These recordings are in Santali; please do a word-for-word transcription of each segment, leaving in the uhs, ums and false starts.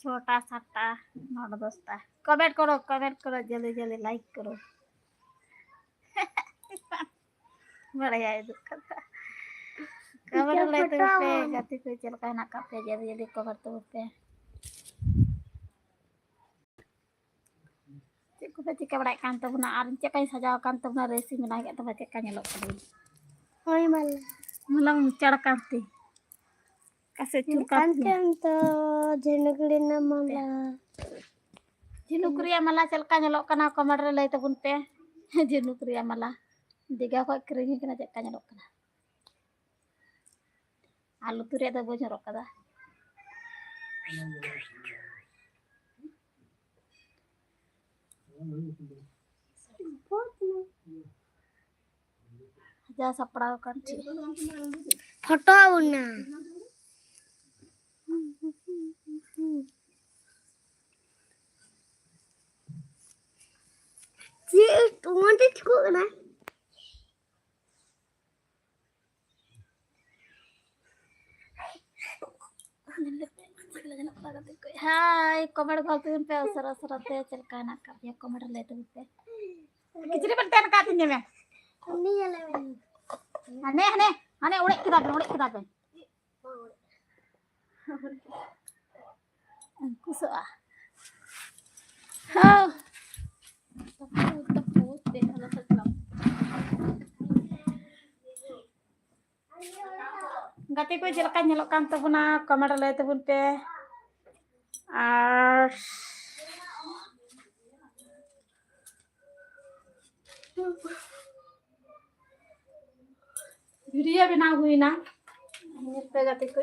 ᱪᱷᱚᱴᱟ, ᱥᱟᱛᱴᱟ, ᱱᱚᱴᱟ, ᱫᱚᱥᱴᱟ᱾ ᱠᱚᱢᱮᱱᱴ ᱠᱚᱨᱚ, ᱠᱚᱢᱮᱱᱴ ᱠᱚᱨᱚ, ᱡᱚᱞᱫᱤ ᱡᱚᱞᱫᱤ ᱞᱟᱭᱤᱠ ᱠᱚᱨᱚ᱾ ᱵᱟᱲᱟᱭᱟ ᱩᱫᱩᱜ ᱠᱟᱛᱷᱟ᱾ ᱠᱚᱢᱮᱱᱴ ᱞᱟᱹᱭ ᱛᱟᱵᱚᱱ ᱯᱮ, ᱜᱟᱛᱮ ᱠᱚ ᱪᱮᱫ ᱞᱮᱠᱟ ᱦᱮᱱᱟᱜ ᱠᱟᱜ ᱯᱮᱭᱟ? ᱡᱚᱞᱫᱤ ᱡᱚᱞᱫᱤ ᱠᱚᱢᱮᱱᱴ ᱛᱟᱵᱚᱱ ᱯᱮ᱾ ᱪᱮᱫ ᱠᱚᱯᱮ ᱪᱤᱠᱟᱹ ᱵᱟᱲᱟᱭᱮᱫ ᱠᱟᱱ ᱛᱟᱵᱚᱱᱟ? ᱟᱨ ᱪᱮᱫ ᱞᱮᱠᱟᱧ ᱥᱟᱡᱟᱣ ᱟᱠᱟᱱ ᱛᱟᱵᱚᱱᱟ? ᱨᱮᱥᱤ ᱵᱮᱱᱟᱣ ᱠᱮᱫ ᱛᱟᱵᱚᱱᱟ, ᱪᱮᱫ ᱞᱮᱠᱟ ᱧᱮᱞᱚᱜ ᱠᱟᱱᱟ? ᱦᱳᱭ, ᱢᱟᱞᱟ᱾ ᱢᱟᱞᱟᱢ ᱪᱟᱲ ᱟᱠᱟᱱ ᱛᱮ᱾ ᱚᱠᱟ ᱥᱮᱫ ᱪᱩᱨ ᱠᱟᱱ ᱠᱟᱱ ᱛᱮ? ᱛᱮᱢ ᱛᱚ ᱡᱷᱤᱱᱩᱠ ᱨᱮᱱᱟᱜ ᱢᱟᱞᱟ᱾ ᱡᱷᱤᱱᱩᱠ ᱨᱮᱭᱟᱜ ᱢᱟᱞᱟ ᱪᱮᱫ ᱞᱮᱠᱟ ᱧᱮᱞᱚᱜ ᱠᱟᱱᱟ? ᱠᱚᱢᱮᱱᱴ ᱨᱮ ᱞᱟᱹᱭ ᱛᱟᱵᱚᱱ ᱯᱮ᱾ ᱡᱷᱤᱱᱩᱠ ᱨᱮᱭᱟᱜ ᱢᱟᱞᱟ ᱫᱤᱜᱷᱟ ᱠᱷᱚᱱ ᱠᱤᱨᱤᱧ ᱦᱩᱭ ᱠᱟᱱᱟ, ᱪᱮᱫ ᱞᱮᱠᱟ ᱧᱮᱞᱚᱜ ᱠᱟᱱᱟ? ᱟᱨ ᱞᱩᱛᱩᱨ ᱨᱮᱭᱟᱜ ᱫᱚ ᱵᱟᱹᱧ ᱦᱚᱨᱚᱜ ᱠᱟᱫᱟ᱾ ᱡᱟ ᱥᱟᱯᱲᱟᱣ ᱟᱠᱟᱱ ᱪᱮᱫ? ᱯᱷᱳᱴᱳ ᱟᱵᱚᱱᱟ᱾ ᱪᱮᱫ ᱚᱱᱟᱛᱮ ᱴᱷᱤᱠᱚᱜ ᱠᱟᱱᱟ? ᱦᱟᱭ, ᱠᱚᱢᱮᱱᱴ ᱜᱚᱞ ᱛᱟᱵᱚᱱ ᱯᱮ ᱩᱥᱟᱹᱨᱟ ᱩᱥᱟᱹᱨᱟ ᱛᱮ, ᱪᱮᱫ ᱞᱮᱠᱟ ᱦᱮᱱᱟᱜ ᱟᱠᱟᱫ ᱯᱮᱭᱟ? ᱠᱚᱢᱮᱱᱴ ᱨᱮ ᱞᱟᱹᱭ ᱛᱟᱵᱚᱱ ᱯᱮ᱾ ᱠᱤᱪᱨᱤᱡ ᱵᱮᱱ ᱛᱮᱱ ᱟᱠᱟᱫ ᱛᱤᱧᱟ ᱢᱮ᱾ ᱩᱱᱤ ᱧᱮᱞᱮ ᱢᱮ᱾ ᱦᱟᱱᱮ, ᱦᱟᱱᱮ, ᱦᱟᱱᱮ ᱚᱲᱮᱡ ᱠᱮᱫᱟ ᱵᱮᱱ, ᱚᱲᱮᱡ ᱠᱮᱫᱟ ᱵᱮᱱ᱾ ᱩᱱᱠᱩ ᱥᱚᱜᱼᱟ᱾ ᱦᱟᱣ᱾ ᱛᱟᱹᱯᱩ, ᱛᱟᱹᱯᱩ, ᱫᱮᱱ ᱦᱟᱱᱟ ᱥᱟᱡᱟᱣ᱾ ᱜᱟᱛᱮ ᱠᱚ ᱪᱮᱫ ᱞᱮᱠᱟ ᱧᱮᱞᱚᱜ ᱠᱟᱱ ᱛᱟᱵᱚᱱᱟ, ᱠᱚᱢᱮᱱᱴ ᱨᱮ ᱞᱟᱹᱭ ᱛᱟᱵᱚᱱ ᱯᱮ᱾ ᱟᱨ ᱵᱷᱤᱰᱤᱭᱳ ᱵᱮᱱᱟᱣ ᱦᱩᱭᱱᱟ, ᱧᱮᱞ ᱯᱮ ᱜᱟᱛᱮ ᱠᱚ᱾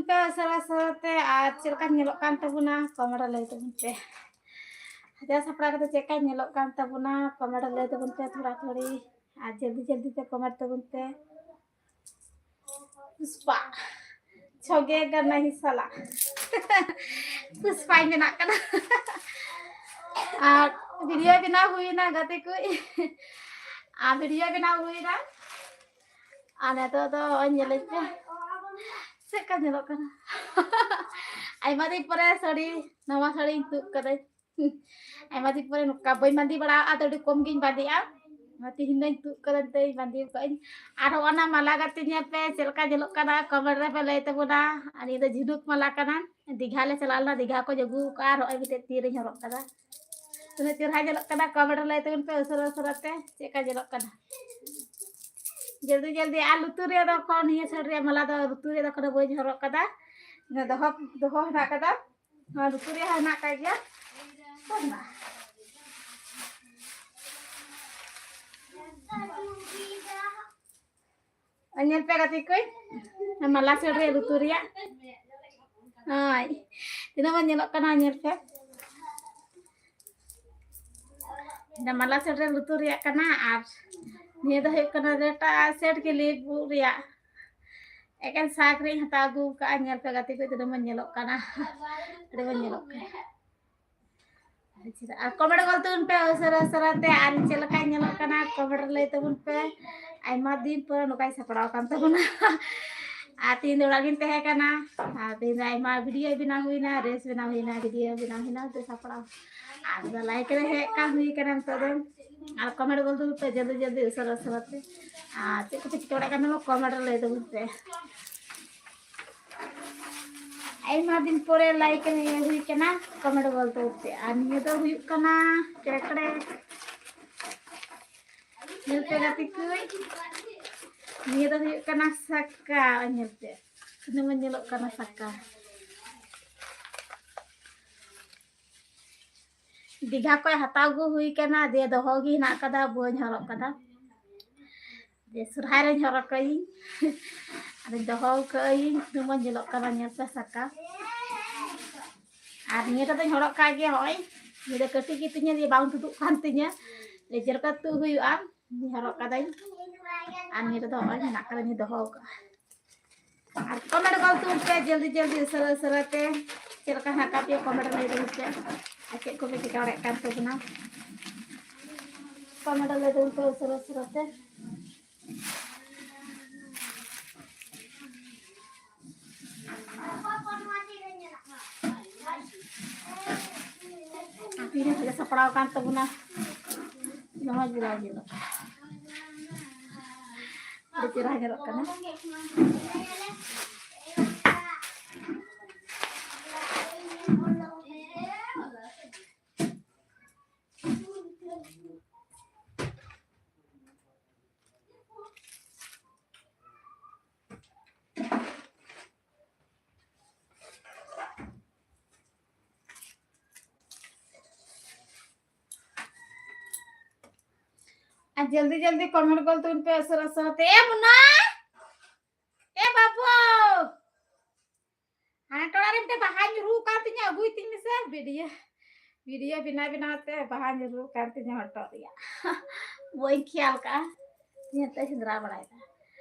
ᱯᱮ ᱩᱥᱟᱹᱨᱟ ᱩᱥᱟᱹᱨᱟ ᱛᱮ, ᱟᱨ ᱪᱮᱫ ᱞᱮᱠᱟ ᱧᱮᱞᱚᱜ ᱠᱟᱱ ᱛᱟᱵᱚᱱᱟ comment ᱨᱮ ᱞᱟᱹᱭ ᱛᱟᱵᱚᱱ ᱯᱮ᱾ ᱥᱟᱡᱟᱣ ᱥᱟᱯᱲᱟᱣ ᱠᱟᱛᱮ ᱪᱮᱫ ᱞᱮᱠᱟ ᱧᱮᱞᱚᱜ ᱠᱟᱱ ᱛᱟᱵᱚᱱᱟ comment ᱨᱮ ᱞᱟᱹᱭ ᱛᱟᱵᱚᱱ ᱯᱮ ᱛᱷᱚᱲᱟ ᱛᱷᱚᱲᱤ᱾ ᱟᱨ ᱡᱚᱞᱫᱤ ᱡᱚᱞᱫᱤ ᱛᱮ comment ᱛᱟᱵᱚᱱ ᱯᱮ᱾ ᱯᱩᱥᱯᱟ ᱪᱷᱚᱜᱮ ᱜᱟᱱᱟ ᱦᱤᱥᱟᱞᱟ ᱯᱩᱥᱯᱟᱭ ᱢᱮᱱᱟᱜ ᱠᱟᱱᱟ᱾ ᱟᱨ video ᱵᱮᱱᱟᱣ ᱦᱩᱭᱱᱟ ᱜᱟᱛᱮ ᱠᱚ, ᱟᱨ video ᱵᱮᱱᱟᱣ ᱦᱩᱭᱱᱟ᱾ ᱟᱨ ᱱᱤᱛᱚᱜ ᱫᱚ ᱱᱚᱜᱼᱚᱭ ᱧᱮᱞᱮᱫ ᱯᱮ ᱪᱮᱫ ᱞᱮᱠᱟ ᱧᱮᱞᱚᱜ ᱠᱟᱱᱟ᱾ ᱟᱭᱢᱟ ᱫᱤᱱ ᱯᱚᱨᱮ ᱥᱟᱹᱲᱤ, ᱱᱟᱣᱟ ᱥᱟᱹᱲᱤᱧ ᱛᱩᱫ ᱠᱟᱹᱫᱟᱹᱧ᱾ ᱟᱭᱢᱟ ᱫᱤᱱ ᱯᱚᱨᱮ ᱱᱚᱝᱠᱟ ᱵᱟᱹᱧ ᱵᱟᱸᱫᱮ ᱵᱟᱲᱟ ᱟᱠᱟᱫ, ᱟᱹᱰᱤ ᱠᱚᱢ ᱜᱤᱧ ᱵᱟᱸᱫᱮᱜᱼᱟ᱾ ᱛᱤᱦᱤᱧ ᱫᱚᱧ ᱛᱩᱫ ᱠᱟᱫᱟᱧ, ᱛᱮᱧ ᱵᱟᱸᱫᱮ ᱠᱟᱜ ᱟᱹᱧ᱾ ᱟᱨ ᱦᱚᱸᱜᱼᱚ ᱱᱟ ᱢᱟᱞᱟ ᱜᱟᱛᱮ ᱧᱮᱞ ᱯᱮ ᱪᱮᱫ ᱞᱮᱠᱟ ᱧᱮᱞᱚᱜ ᱠᱟᱱᱟ, comment ᱨᱮᱯᱮ ᱞᱟᱹᱭ ᱛᱟᱵᱚᱱᱟ᱾ ᱟᱨ ᱱᱤᱭᱟᱹ ᱫᱚ ᱡᱷᱤᱱᱩᱠ ᱢᱟᱞᱟ ᱠᱟᱱᱟ, ᱫᱤᱜᱷᱟ ᱞᱮ ᱪᱟᱞᱟᱣ ᱞᱮᱱᱟ, ᱫᱤᱜᱷᱟ ᱠᱚ ᱟᱹᱜᱩ ᱟᱠᱟᱫᱼᱟ᱾ ᱟᱨ ᱦᱚᱸᱜᱼᱚᱭ ᱢᱤᱫᱴᱮᱡ ᱛᱤᱨᱮᱧ ᱦᱚᱨᱚᱜ ᱠᱟᱫᱟ᱾ ᱛᱤᱱᱟᱹᱜ ᱪᱮᱦᱨᱟ ᱧᱮᱞᱚᱜ ᱠᱟᱱᱟ, comment ᱨᱮ ᱞᱟᱹᱭ ᱛᱟᱵᱚᱱ ᱯᱮ ᱩᱥᱟᱹᱨᱟ ᱩᱥᱟᱹᱨᱟ ᱛᱮ ᱪᱮᱫ ᱞᱮᱠᱟ ᱧᱮᱞᱚᱜ ᱠᱟᱱᱟ᱾ ᱡᱚᱞᱫᱤ ᱡᱚᱞᱫᱤ᱾ ᱟᱨ ᱞᱩᱛᱩᱨ ᱨᱮᱭᱟᱜ ᱫᱚ ᱮᱠᱷᱚᱱ ᱱᱤᱭᱟᱹ side ᱨᱮᱭᱟᱜ ᱢᱟᱞᱟ ᱫᱚ ᱞᱩᱛᱩᱨ ᱨᱮᱭᱟᱜ ᱫᱚ ᱮᱠᱷᱚᱱ ᱵᱟᱹᱧ ᱦᱚᱨᱚᱜ ᱠᱟᱫᱟ, ᱫᱚᱦᱚ ᱫᱚᱦᱚ ᱦᱮᱱᱟᱜ ᱠᱟᱫᱟ᱾ ᱱᱚᱣᱟ ᱞᱩᱛᱩᱨ ᱨᱮᱭᱟᱜ ᱦᱚᱸ ᱦᱮᱱᱟᱜ ᱠᱟᱜ ᱜᱮᱭᱟ᱾ ᱟᱨ ᱧᱮᱞ ᱯᱮ ᱜᱟᱛᱮ ᱠᱚ, ᱢᱟᱞᱟ side ᱨᱮ ᱞᱩᱛᱩᱨ ᱨᱮᱭᱟᱜ᱾ ᱦᱳᱭ, ᱛᱤᱱᱟᱹᱜ ᱢᱚᱡᱽ ᱧᱮᱞᱚᱜ ᱠᱟᱱᱟ, ᱧᱮᱞ ᱯᱮ᱾ ᱢᱟᱞᱟ side ᱨᱮ ᱞᱩᱛᱩᱨ ᱨᱮᱭᱟᱜ ᱠᱟᱱᱟ᱾ ᱟᱨ ᱱᱤᱭᱟᱹ ᱫᱚ ᱦᱩᱭᱩᱜ ᱠᱟᱱᱟ ᱨᱮᱴᱟ set ᱜᱮ ᱞᱤᱯ ᱨᱮᱭᱟᱜ᱾ ᱮᱠᱮᱱ ᱥᱟᱠ ᱨᱮᱧ ᱦᱟᱛᱟᱣ ᱟᱹᱜᱩ ᱠᱟᱜᱼᱟ᱾ ᱧᱮᱞ ᱯᱮ ᱜᱟᱛᱮ ᱠᱚ, ᱛᱤᱱᱟᱹᱜ ᱢᱚᱡᱽ ᱧᱮᱞᱚᱜ ᱠᱟᱱᱟ᱾ ᱟᱹᱰᱤ ᱢᱚᱡᱽ ᱧᱮᱞᱚᱜ ᱠᱟᱱᱟ᱾ ᱟᱨ comment ᱜᱚᱞ ᱛᱟᱵᱚᱱ ᱯᱮ ᱩᱥᱟᱹᱨᱟ ᱩᱥᱟᱹᱨᱟ ᱛᱮ, ᱟᱨ ᱪᱮᱫ ᱞᱮᱠᱟ ᱧᱮᱞᱚᱜ ᱠᱟᱱᱟ comment ᱨᱮ ᱞᱟᱹᱭ ᱛᱟᱵᱚᱱ ᱯᱮ᱾ ᱟᱭᱢᱟ ᱫᱤᱱ ᱯᱚᱨᱮ ᱱᱚᱝᱠᱟᱭ ᱥᱟᱯᱲᱟᱣ ᱠᱟᱱ ᱛᱟᱵᱚᱱᱟ᱾ ᱟᱨ ᱛᱤᱦᱤᱧ ᱫᱚ ᱚᱲᱟᱜ ᱜᱤᱧ ᱛᱟᱦᱮᱸ ᱠᱟᱱᱟ᱾ ᱟᱨ ᱛᱤᱦᱤᱧ ᱫᱚ ᱟᱭᱢᱟ video ᱵᱮᱱᱟᱣ ᱦᱩᱭᱱᱟ, reels ᱵᱮᱱᱟᱣ ᱦᱩᱭᱱᱟ, video ᱵᱮᱱᱟᱣ ᱦᱩᱭᱱᱟ, ᱛᱮ ᱥᱟᱯᱲᱟᱣ᱾ ᱟᱨ ᱫᱚ like ᱨᱮ ᱦᱮᱡ ᱠᱟᱱ ᱦᱩᱭ ᱠᱟᱱᱟ ᱱᱤᱛᱚᱜ ᱫᱚ᱾ ᱟᱨ comment ᱜᱚᱞ ᱛᱟᱵᱚᱱ ᱯᱮ ᱡᱚᱞᱫᱤ ᱡᱚᱞᱫᱤ ᱩᱥᱟᱹᱨᱟ ᱩᱥᱟᱹᱨᱟ ᱛᱮ᱾ ᱟᱨ ᱪᱮᱫ ᱠᱚᱯᱮ ᱪᱤᱠᱟᱹ ᱵᱟᱲᱟᱭ ᱠᱟᱱ ᱛᱟᱵᱚᱱᱟ comment ᱨᱮ ᱞᱟᱹᱭ ᱛᱟᱵᱚᱱ ᱯᱮ᱾ ᱟᱭᱢᱟ ᱫᱤᱱ ᱯᱚᱨᱮ like ᱨᱮ ᱦᱩᱭ ᱠᱟᱱᱟ, comment ᱜᱚᱞ ᱛᱟᱵᱚᱱ ᱯᱮ᱾ ᱟᱨ ᱱᱤᱭᱟᱹ ᱫᱚ ᱦᱩᱭᱩᱜ ᱠᱟᱱᱟ ᱠᱨᱮᱠᱲᱮ᱾ ᱧᱮᱞ ᱯᱮ ᱜᱟᱛᱮ ᱠᱚ, ᱱᱤᱭᱟᱹ ᱫᱚ ᱦᱩᱭᱩᱜ ᱠᱟᱱᱟ ᱥᱟᱠᱟ᱾ ᱧᱮᱞ ᱯᱮ ᱛᱤᱱᱟᱹᱜ ᱢᱚᱡᱽ ᱧᱮᱞᱚᱜ ᱠᱟᱱᱟ ᱥᱟᱠᱟ᱾ ᱫᱤᱜᱷᱟ ᱠᱷᱚᱡ ᱦᱟᱛᱟᱣ ᱟᱹᱜᱩ ᱦᱩᱭ ᱠᱟᱱᱟ, ᱫᱤᱭᱮ ᱫᱚᱦᱚ ᱜᱮ ᱦᱮᱱᱟᱜ ᱠᱟᱫᱟ, ᱵᱟᱹᱧ ᱦᱚᱨᱚᱜ ᱠᱟᱫᱟ᱾ ᱡᱮ ᱥᱚᱨᱦᱟᱭ ᱨᱮᱧ ᱦᱚᱨᱚᱜ ᱠᱟᱜ ᱤᱧ᱾ ᱟᱫᱚᱧ ᱫᱚᱦᱚ ᱠᱟᱜ ᱟᱹᱧ, ᱥᱩᱱᱩᱢ ᱧᱮᱞᱚᱜ ᱠᱟᱱᱟ, ᱧᱮᱞ ᱯᱮ ᱥᱟᱠᱟ᱾ ᱟᱨ ᱱᱤᱭᱟᱹᱴᱟᱜ ᱫᱚᱧ ᱦᱚᱨᱚᱜ ᱠᱟᱜ ᱜᱮᱭᱟ, ᱦᱚᱸᱜᱼᱚᱭ ᱱᱤᱭᱟᱹ ᱫᱚ ᱠᱟᱹᱴᱤᱡ ᱜᱮᱛᱤᱧᱟ, ᱡᱮ ᱵᱟᱝ ᱛᱩᱫᱩᱜ ᱠᱟᱱ ᱛᱤᱧᱟ, ᱡᱮ ᱪᱮᱫ ᱞᱮᱠᱟ ᱛᱩᱫ ᱦᱩᱭᱩᱜᱼᱟ᱾ ᱱᱤᱭᱟᱹ ᱦᱚᱨᱚᱜ ᱠᱟᱫᱟᱹᱧ᱾ ᱟᱨ ᱱᱤᱭᱟᱹ ᱨᱮᱫᱚ ᱦᱚᱸᱜᱼᱚᱭ ᱢᱮᱱᱟᱜ ᱠᱟᱫᱟ, ᱱᱤᱭᱟᱹ ᱫᱚᱦᱚ ᱠᱟᱜᱼᱟ᱾ ᱟᱨ comment ᱜᱚᱞ ᱛᱩᱫ ᱯᱮ ᱡᱚᱞᱫᱤ ᱡᱚᱞᱫᱤ, ᱩᱥᱟᱹᱨᱟ ᱩᱥᱟᱹᱨᱟ ᱛᱮ᱾ ᱪᱮᱫ ᱞᱮᱠᱟ ᱦᱮᱱᱟᱜ ᱠᱟᱜ ᱯᱮᱭᱟ comment ᱨᱮ ᱞᱟᱹᱭ ᱛᱟᱵᱚᱱ ᱯᱮ᱾ ᱟᱨ ᱪᱮᱫ ᱠᱚᱯᱮ ᱪᱤᱠᱟᱹ ᱵᱟᱲᱟᱭᱮᱫ ᱠᱟᱱ ᱛᱟᱵᱚᱱᱟ comment ᱨᱮ ᱞᱟᱹᱭ ᱛᱟᱵᱚᱱ ᱯᱮ ᱩᱥᱟᱹᱨᱟ ᱩᱥᱟᱹᱨᱟ ᱛᱮ᱾ ᱛᱤᱨᱮ ᱥᱟᱡᱟᱣ ᱥᱟᱯᱲᱟᱣ ᱟᱠᱟᱱ ᱛᱟᱵᱚᱱᱟ᱾ ᱱᱚᱣᱟ ᱡᱩᱞᱟ ᱡᱩᱞᱟ᱾ ᱟᱹᱰᱤ ᱪᱮᱦᱨᱟ ᱧᱮᱞᱚᱜ ᱠᱟᱱᱟ᱾ ᱟᱨ ᱡᱚᱞᱫᱤ ᱡᱚᱞᱫᱤ comment ᱜᱚᱞ ᱛᱟᱵᱚᱱ ᱯᱮ ᱩᱥᱟᱹᱨᱟ ᱩᱥᱟᱹᱨᱟ ᱛᱮ᱾ ᱮ ᱢᱩᱱᱟ! ᱮ ᱵᱟᱹᱵᱩ! ᱦᱟᱱᱮ ᱴᱚᱲᱟ ᱨᱮ ᱢᱤᱫᱴᱮᱱ ᱵᱟᱦᱟ ᱧᱩᱨᱩ ᱟᱠᱟᱱ ᱛᱤᱧᱟ, ᱟᱹᱜᱩᱭ ᱛᱤᱧ ᱢᱮᱥᱮ᱾ video, video ᱵᱮᱱᱟᱣ ᱵᱮᱱᱟᱣ ᱛᱮ ᱵᱟᱦᱟ ᱧᱩᱨᱩ ᱟᱠᱟᱱ ᱛᱤᱧᱟ ᱦᱚᱴᱚᱜ ᱨᱮᱭᱟᱜ᱾ ᱵᱟᱹᱧ ᱠᱷᱮᱭᱟᱞ ᱠᱟᱜᱼᱟ᱾ ᱧᱮᱞ ᱛᱮ ᱥᱮᱸᱫᱽᱨᱟ ᱵᱟᱲᱟᱭᱮᱫᱟ᱾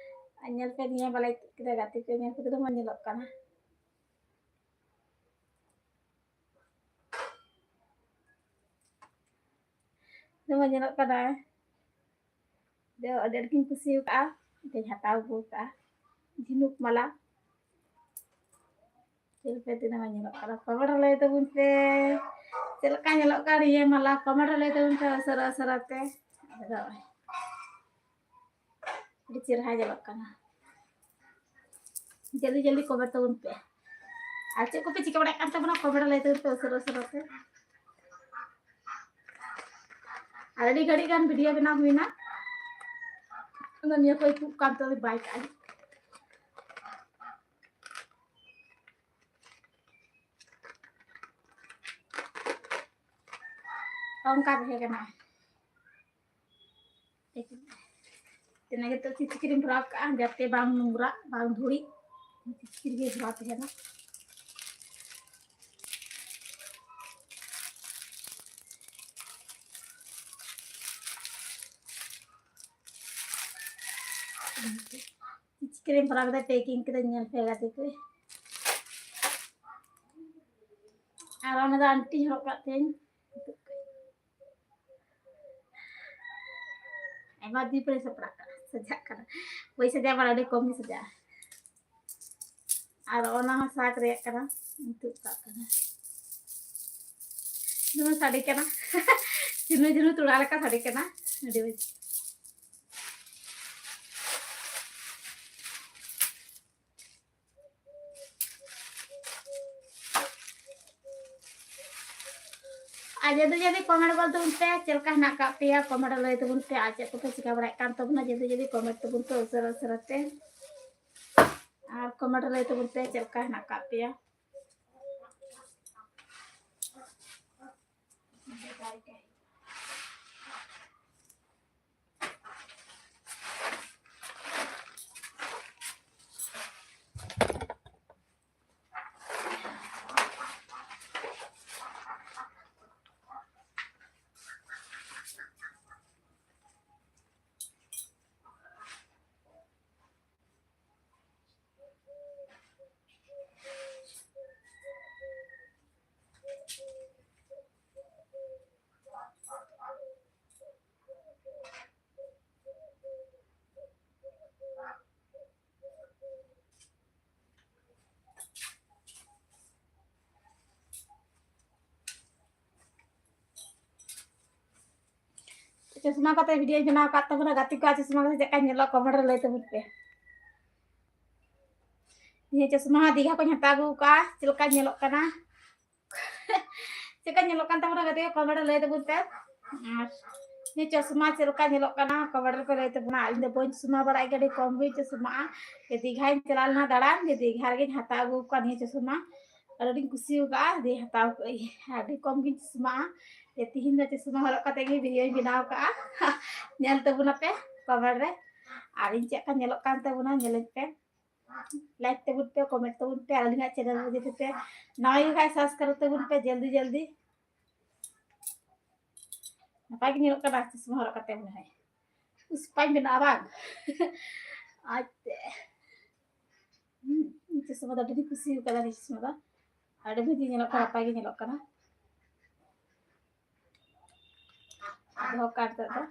ᱟᱨ ᱧᱮᱞ ᱯᱮ, ᱱᱤᱭᱟᱹ ᱵᱟᱞᱟᱭ ᱛᱩᱫ ᱠᱮᱫᱟ, ᱜᱟᱛᱮ ᱠᱚ ᱧᱮᱞ ᱠᱟᱛᱮ ᱫᱚ ᱢᱚᱡᱽ ᱧᱮᱞᱚᱜ ᱠᱟᱱᱟ᱾ ᱫᱚᱢᱮ ᱧᱮᱞᱚᱜ ᱠᱟᱱᱟ᱾ ᱫᱚ ᱟᱹᱰᱤ ᱟᱸᱴ ᱜᱤᱧ ᱠᱩᱥᱤ ᱟᱠᱟᱫᱼᱟ᱾ ᱚᱱᱟᱛᱮᱧ ᱦᱟᱛᱟᱣ ᱟᱹᱜᱩ ᱟᱠᱟᱫᱼᱟ ᱡᱷᱤᱱᱩᱠ ᱢᱟᱞᱟ᱾ ᱪᱮᱫ ᱞᱮᱠᱟ ᱛᱤᱱᱟᱹᱜ ᱢᱚᱡᱽ ᱧᱮᱞᱚᱜ ᱠᱟᱱᱟ᱾ comment ᱨᱮ ᱞᱟᱹᱭ ᱛᱟᱵᱚᱱ ᱯᱮ, ᱪᱮᱫ ᱞᱮᱠᱟ ᱧᱮᱞᱚᱜ ᱠᱟᱱ ᱱᱤᱭᱟᱹ ᱢᱟᱞᱟ? comment ᱨᱮ ᱞᱟᱹᱭ ᱛᱟᱵᱚᱱ ᱯᱮ ᱩᱥᱟᱹᱨᱟ ᱩᱥᱟᱹᱨᱟ ᱛᱮ᱾ ᱟᱫᱚ ᱟᱹᱰᱤ ᱪᱮᱦᱨᱟ ᱧᱮᱞᱚᱜ ᱠᱟᱱᱟ᱾ ᱡᱚᱞᱫᱤ ᱡᱚᱞᱫᱤ comment ᱛᱟᱵᱚᱱ ᱯᱮ᱾ ᱟᱨ ᱪᱮᱫ ᱠᱚᱯᱮ ᱪᱤᱠᱟᱹ ᱵᱟᱲᱟᱭᱮᱫ ᱠᱟᱱ ᱛᱟᱵᱚᱱᱟ, comment ᱨᱮ ᱞᱟᱹᱭ ᱛᱟᱵᱚᱱ ᱯᱮ ᱩᱥᱟᱹᱨᱟ ᱩᱥᱟᱹᱨᱟ ᱛᱮ᱾ ᱟᱨ ᱟᱹᱰᱤ ᱜᱷᱟᱹᱲᱤᱡ ᱜᱟᱱ video ᱵᱮᱱᱟᱣ ᱦᱩᱭᱱᱟ᱾ ᱟᱫᱚ ᱱᱤᱭᱟᱹ ᱠᱚᱭ ᱛᱩᱫ ᱠᱟᱱ ᱛᱮ ᱵᱟᱭ ᱠᱟᱜᱼᱟ᱾ ᱚᱱᱠᱟ ᱛᱟᱦᱮᱸ ᱠᱟᱱᱟ᱾ ᱛᱮᱱᱟ ᱜᱮ ᱛᱚ ᱪᱤᱪᱠᱤᱨᱤᱧ ᱵᱷᱚᱨᱟᱣ ᱠᱟᱜᱼᱟ, ᱡᱟᱛᱮ ᱵᱟᱝ ᱱᱚᱝᱨᱟ, ᱵᱟᱝ ᱫᱷᱩᱲᱤ᱾ ᱪᱤᱪᱠᱤᱨ ᱜᱮ ᱵᱷᱚᱨᱟᱣ ᱛᱟᱦᱮᱱᱟ᱾ ᱪᱤᱪᱠᱤᱨᱤᱧ ᱵᱷᱚᱨᱟᱣ ᱠᱮᱫᱟ, packing ᱠᱮᱫᱟ, ᱧᱮᱞ ᱯᱮ ᱜᱟᱛᱮ ᱠᱚ᱾ ᱟᱨ ᱚᱱᱟ ᱫᱚ ᱟᱱᱴᱤ ᱦᱚᱨᱚᱜ ᱠᱟᱜ ᱛᱤᱧ᱾ ᱟᱭᱢᱟ ᱫᱤᱱ ᱯᱚᱨᱮ ᱥᱟᱯᱲᱟᱜ ᱠᱟᱱᱟ, ᱥᱟᱡᱟᱜ ᱠᱟᱱᱟ᱾ ᱵᱟᱹᱧ ᱥᱟᱡᱟᱣ ᱵᱟᱲᱟ, ᱟᱹᱰᱤ ᱠᱚᱢ ᱜᱮ ᱥᱟᱡᱟᱜᱼᱟ᱾ ᱟᱨ ᱚᱱᱟ ᱦᱚᱸ ᱥᱟᱸᱠ ᱨᱮᱭᱟᱜ ᱠᱟᱱᱟ, ᱱᱤᱛᱚᱜ ᱠᱟᱜ ᱠᱟᱱᱟ᱾ ᱡᱮᱢᱚᱱ ᱥᱟᱰᱮ ᱠᱟᱱᱟ᱾ ᱡᱷᱤᱱᱩ ᱡᱷᱤᱱᱩ ᱛᱚᱲᱟ ᱞᱮᱠᱟ ᱥᱟᱰᱮ ᱠᱟᱱᱟ᱾ ᱟᱹᱰᱤ ᱢᱚᱡᱽ᱾ ᱟᱨ ᱡᱩᱫᱤ ᱡᱩᱫᱤ comment ᱵᱚᱞ ᱛᱟᱵᱚᱱ ᱯᱮ, ᱪᱮᱫ ᱞᱮᱠᱟ ᱦᱮᱱᱟᱜ ᱟᱠᱟᱫ ᱯᱮᱭᱟ, comment ᱨᱮ ᱞᱟᱹᱭ ᱛᱟᱵᱚᱱ ᱯᱮ᱾ ᱟᱨ ᱪᱮᱫ ᱠᱚᱯᱮ ᱪᱤᱠᱟᱹ ᱵᱟᱲᱟᱭᱮᱫ ᱠᱟᱱ ᱛᱟᱵᱚᱱᱟ, ᱡᱩᱫᱤ ᱡᱩᱫᱤ comment ᱛᱟᱵᱚᱱ ᱯᱮ ᱩᱥᱟᱹᱨᱟ ᱩᱥᱟᱹᱨᱟ ᱛᱮ᱾ ᱟᱨ comment ᱨᱮ ᱞᱟᱹᱭ ᱛᱟᱵᱚᱱ ᱯᱮ ᱪᱮᱫ ᱞᱮᱠᱟ ᱦᱮᱱᱟᱜ ᱟᱠᱟᱫ ᱯᱮᱭᱟ᱾ ᱪᱚᱥᱢᱟ ᱠᱟᱛᱮ video ᱵᱮᱱᱟᱣ ᱟᱠᱟᱫ ᱛᱟᱵᱚᱱᱟ, ᱜᱟᱛᱮ ᱠᱚ, ᱟᱨ ᱪᱚᱥᱢᱟ ᱠᱟᱛᱮ ᱪᱮᱫ ᱞᱮᱠᱟ ᱧᱮᱞᱚᱜ comment ᱨᱮ ᱞᱟᱹᱭ ᱛᱟᱵᱚᱱ ᱯᱮ᱾ ᱱᱤᱭᱟᱹ ᱪᱚᱥᱢᱟ ᱦᱚᱸ ᱫᱤᱜᱷᱟ ᱠᱷᱚᱱ ᱦᱟᱛᱟᱣ ᱟᱹᱜᱩ ᱠᱟᱜᱼᱟ, ᱪᱮᱫ ᱞᱮᱠᱟ ᱧᱮᱞᱚᱜ ᱠᱟᱱᱟ? ᱪᱮᱫ ᱞᱮᱠᱟ ᱧᱮᱞᱚᱜ ᱠᱟᱱ ᱛᱟᱵᱚᱱᱟ ᱜᱟᱛᱮ ᱠᱚ, comment ᱨᱮ ᱞᱟᱹᱭ ᱛᱟᱵᱚᱱ ᱯᱮ᱾ ᱟᱨ ᱱᱤᱭᱟᱹ ᱪᱚᱥᱢᱟ ᱪᱮᱫ ᱞᱮᱠᱟ ᱧᱮᱞᱚᱜ ᱠᱟᱱᱟ comment ᱨᱮ ᱯᱮ ᱞᱟᱹᱭ ᱛᱟᱵᱚᱱᱟ᱾ ᱤᱧ ᱫᱚ ᱵᱟᱹᱧ ᱪᱚᱥᱢᱟ ᱵᱟᱲᱟᱜ ᱜᱮᱭᱟ, ᱟᱹᱰᱤ ᱠᱚᱢ ᱜᱤᱧ ᱪᱚᱥᱢᱟᱜᱼᱟ᱾ ᱡᱮ ᱫᱤᱜᱷᱟᱧ ᱪᱟᱞᱟᱣ ᱞᱮᱱᱟ ᱫᱟᱬᱟᱱ, ᱡᱮ ᱫᱤᱜᱷᱟ ᱨᱮᱜᱮᱧ ᱦᱟᱛᱟᱣ ᱟᱹᱜᱩ ᱠᱟᱜᱼᱟ ᱱᱤᱭᱟᱹ ᱪᱚᱥᱢᱟ᱾ ᱟᱨ ᱟᱹᱰᱤᱧ ᱠᱩᱥᱤ ᱟᱠᱟᱫᱼᱟ, ᱡᱮ ᱦᱟᱛᱟᱣ ᱠᱟᱜ ᱟᱹᱧ᱾ ᱟᱹᱰᱤ ᱠᱚᱢ ᱜᱤᱧ ᱪᱚᱥᱢᱟᱜᱼᱟ᱾ ᱡᱮ ᱛᱤᱦᱤᱧ ᱫᱚ ᱪᱚᱥᱢᱟ ᱦᱚᱨᱚᱜ ᱠᱟᱛᱮ ᱜᱮ video ᱧ ᱵᱮᱱᱟᱣ ᱠᱟᱜᱼᱟ᱾ ᱧᱮᱞ ᱛᱟᱵᱚᱱᱟᱯᱮ comment ᱨᱮ᱾ ᱟᱨ ᱤᱧ ᱪᱮᱫ ᱞᱮᱠᱟ ᱧᱮᱞᱚᱜ ᱠᱟᱱ ᱛᱟᱵᱚᱱᱟ, ᱧᱮᱞᱟᱹᱧ ᱯᱮ᱾ Like ᱛᱟᱵᱚᱱ ᱯᱮ, comment ᱛᱟᱵᱚᱱ ᱯᱮ, ᱟᱨ ᱟᱹᱞᱤᱧᱟᱜ channel ᱨᱮ ᱡᱩᱫᱤ ᱯᱮ ᱱᱟᱣᱟ ᱜᱮ ᱠᱷᱟᱡ subscribe ᱛᱟᱵᱚᱱ ᱯᱮ ᱡᱚᱞᱫᱤ ᱡᱚᱞᱫᱤ᱾ ᱱᱟᱯᱟᱭ ᱜᱮ ᱧᱮᱞᱚᱜ ᱠᱟᱱᱟ ᱪᱚᱥᱢᱟ ᱦᱚᱨᱚᱜ ᱠᱟᱛᱮ ᱢᱚᱱᱮ ᱦᱚᱭ᱾ ᱩᱥᱯᱟᱧ ᱵᱮᱱᱟᱜᱼᱟ ᱵᱟᱝ? ᱟᱡᱛᱮ᱾ ᱦᱩᱸ, ᱤᱧ ᱪᱚᱥᱢᱟ ᱫᱚ ᱟᱹᱰᱤ ᱟᱸᱴᱤᱧ ᱠᱩᱥᱤ ᱟᱠᱟᱫᱟ ᱱᱤᱭᱟᱹ ᱪᱚᱥᱢᱟ ᱫᱚ᱾ ᱟᱹᱰᱤ ᱢᱚᱡᱽ ᱜᱮ ᱧᱮᱞᱚᱜ ᱠᱟᱱᱟ, ᱱᱟᱯᱟᱭ ᱜᱮ ᱧᱮᱞᱚᱜ ᱠᱟᱱᱟ᱾ ᱫᱚᱦᱚ ᱠᱟᱜ ᱱᱤᱛᱚᱜ ᱫᱚ᱾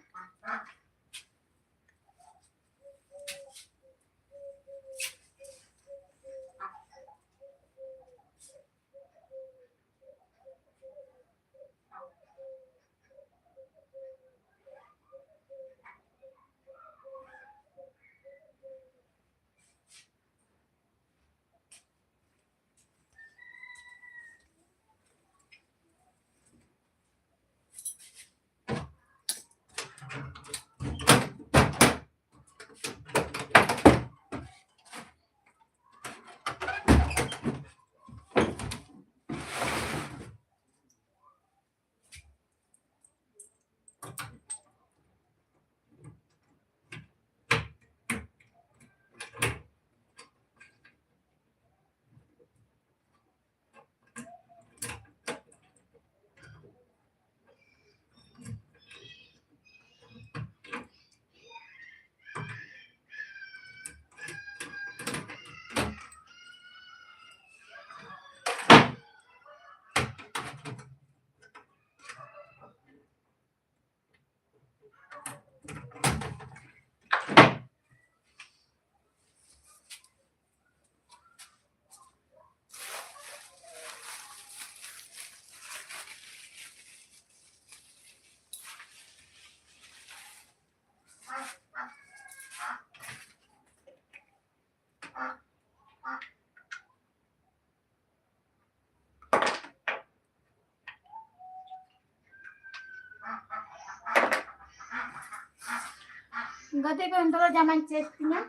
ᱜᱟᱛᱮ ᱠᱚ, ᱱᱤᱛᱚᱜ ᱫᱚ ᱡᱟᱢᱟᱧ change ᱛᱤᱧᱟ᱾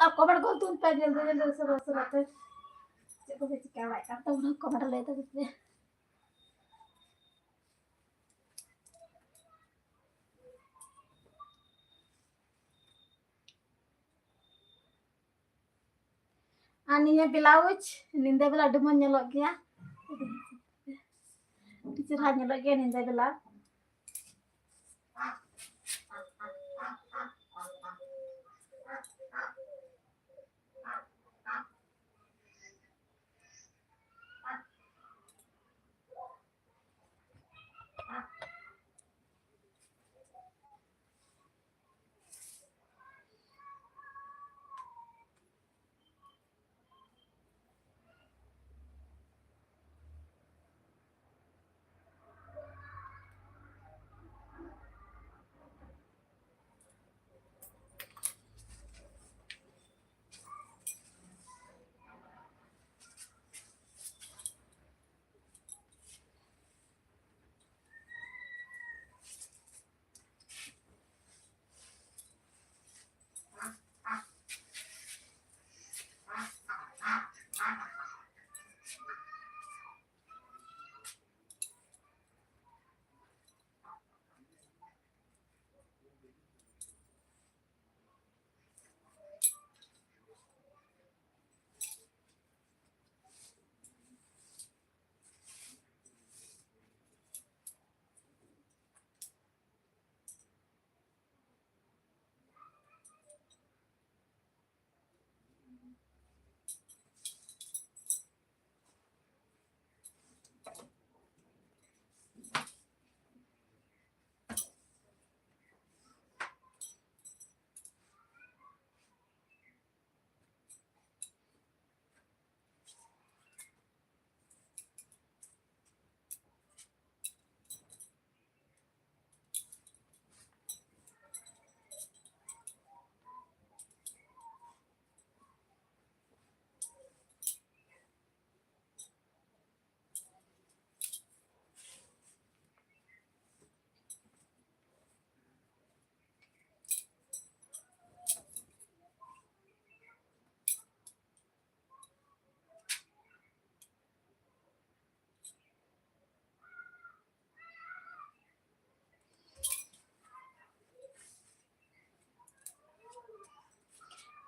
ᱟᱨ comment ᱠᱚ ᱛᱩᱫ ᱯᱮ, ᱡᱚᱞᱫᱤ ᱡᱚᱞᱫᱤ ᱩᱥᱟᱹᱨᱟ ᱩᱥᱟᱹᱨᱟ ᱛᱮ᱾ ᱪᱮᱫ ᱠᱚᱯᱮ ᱪᱤᱠᱟᱹ ᱵᱟᱲᱟᱭᱮᱫ ᱠᱟᱱ ᱛᱟᱵᱚᱱᱟ, comment ᱞᱟᱹᱭ ᱛᱟᱵᱚᱱ ᱯᱮ᱾ ᱟᱨ ᱱᱤᱭᱟᱹ blouse ᱧᱤᱫᱟᱹ ᱵᱮᱞᱟ ᱟᱹᱰᱤ ᱢᱚᱡᱽ ᱧᱮᱞᱚᱜ ᱜᱮᱭᱟ, ᱟᱹᱰᱤ ᱪᱮᱦᱨᱟ ᱧᱮᱞᱚᱜ ᱜᱮᱭᱟ ᱧᱤᱫᱟᱹ ᱵᱮᱞᱟ᱾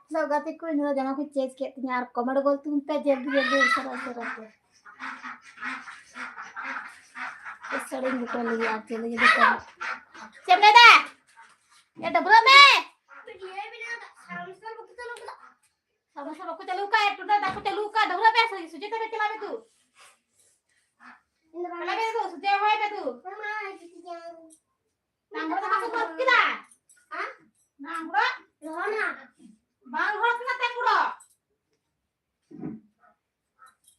ᱪᱮᱫ ᱞᱮᱠᱟ ᱜᱟᱛᱮ ᱠᱚ, ᱤᱧ ᱫᱚ ᱡᱟᱢᱟ ᱠᱚᱧ change ᱠᱮᱫ ᱛᱤᱧᱟ ᱟᱨ comment ᱜᱚᱞ ᱛᱟᱵᱚᱱ ᱯᱮ ᱡᱚᱞᱫᱤ ᱡᱚᱞᱫᱤ, ᱩᱥᱟᱹᱨᱟ ᱩᱥᱟᱹᱨᱟ ᱛᱮ᱾ ᱥᱟᱹᱲᱤᱧ ᱵᱩᱴᱟᱹ ᱞᱟᱹᱜᱤᱫ ᱟᱨ ᱪᱮᱫ ᱞᱟᱹᱜᱤᱫ ᱫᱚ ᱪᱮᱫ ᱮᱢ ᱞᱟᱹᱭᱫᱟ? ᱮ, ᱰᱟᱹᱵᱽᱨᱟᱹᱜ ᱢᱮ᱾ ᱥᱟᱢᱚᱥᱟ ᱵᱟᱠᱚ ᱪᱟᱹᱞᱩ ᱠᱟᱜ, ᱮ, ᱴᱩᱰᱟᱹᱜ ᱫᱟᱜ ᱠᱚ ᱪᱟᱹᱞᱩ ᱠᱟᱜ, ᱰᱟᱹᱵᱽᱨᱟᱹᱜ ᱢᱮ, ᱥᱩᱡᱤᱛᱟ ᱢᱮ, ᱪᱟᱞᱟᱜ ᱢᱮ ᱛᱩ᱾ ᱪᱟᱞᱟᱜ ᱢᱮ ᱛᱩ, ᱥᱩᱡᱤ ᱦᱚᱭ ᱢᱮ ᱛᱩ᱾ ᱱᱟᱝ ᱦᱚᱲ ᱫᱚ ᱵᱟᱠᱚ ᱜᱚᱫ ᱠᱮᱫᱟ? ᱦᱮᱸ? ᱱᱟᱝ ᱦᱚᱲ? ᱨᱚᱦᱚᱲ ᱱᱟ᱾ ᱵᱟᱝ ᱨᱚᱦᱚᱲ ᱠᱟᱱᱟ ᱛᱮ ᱠᱩᱲᱚ᱾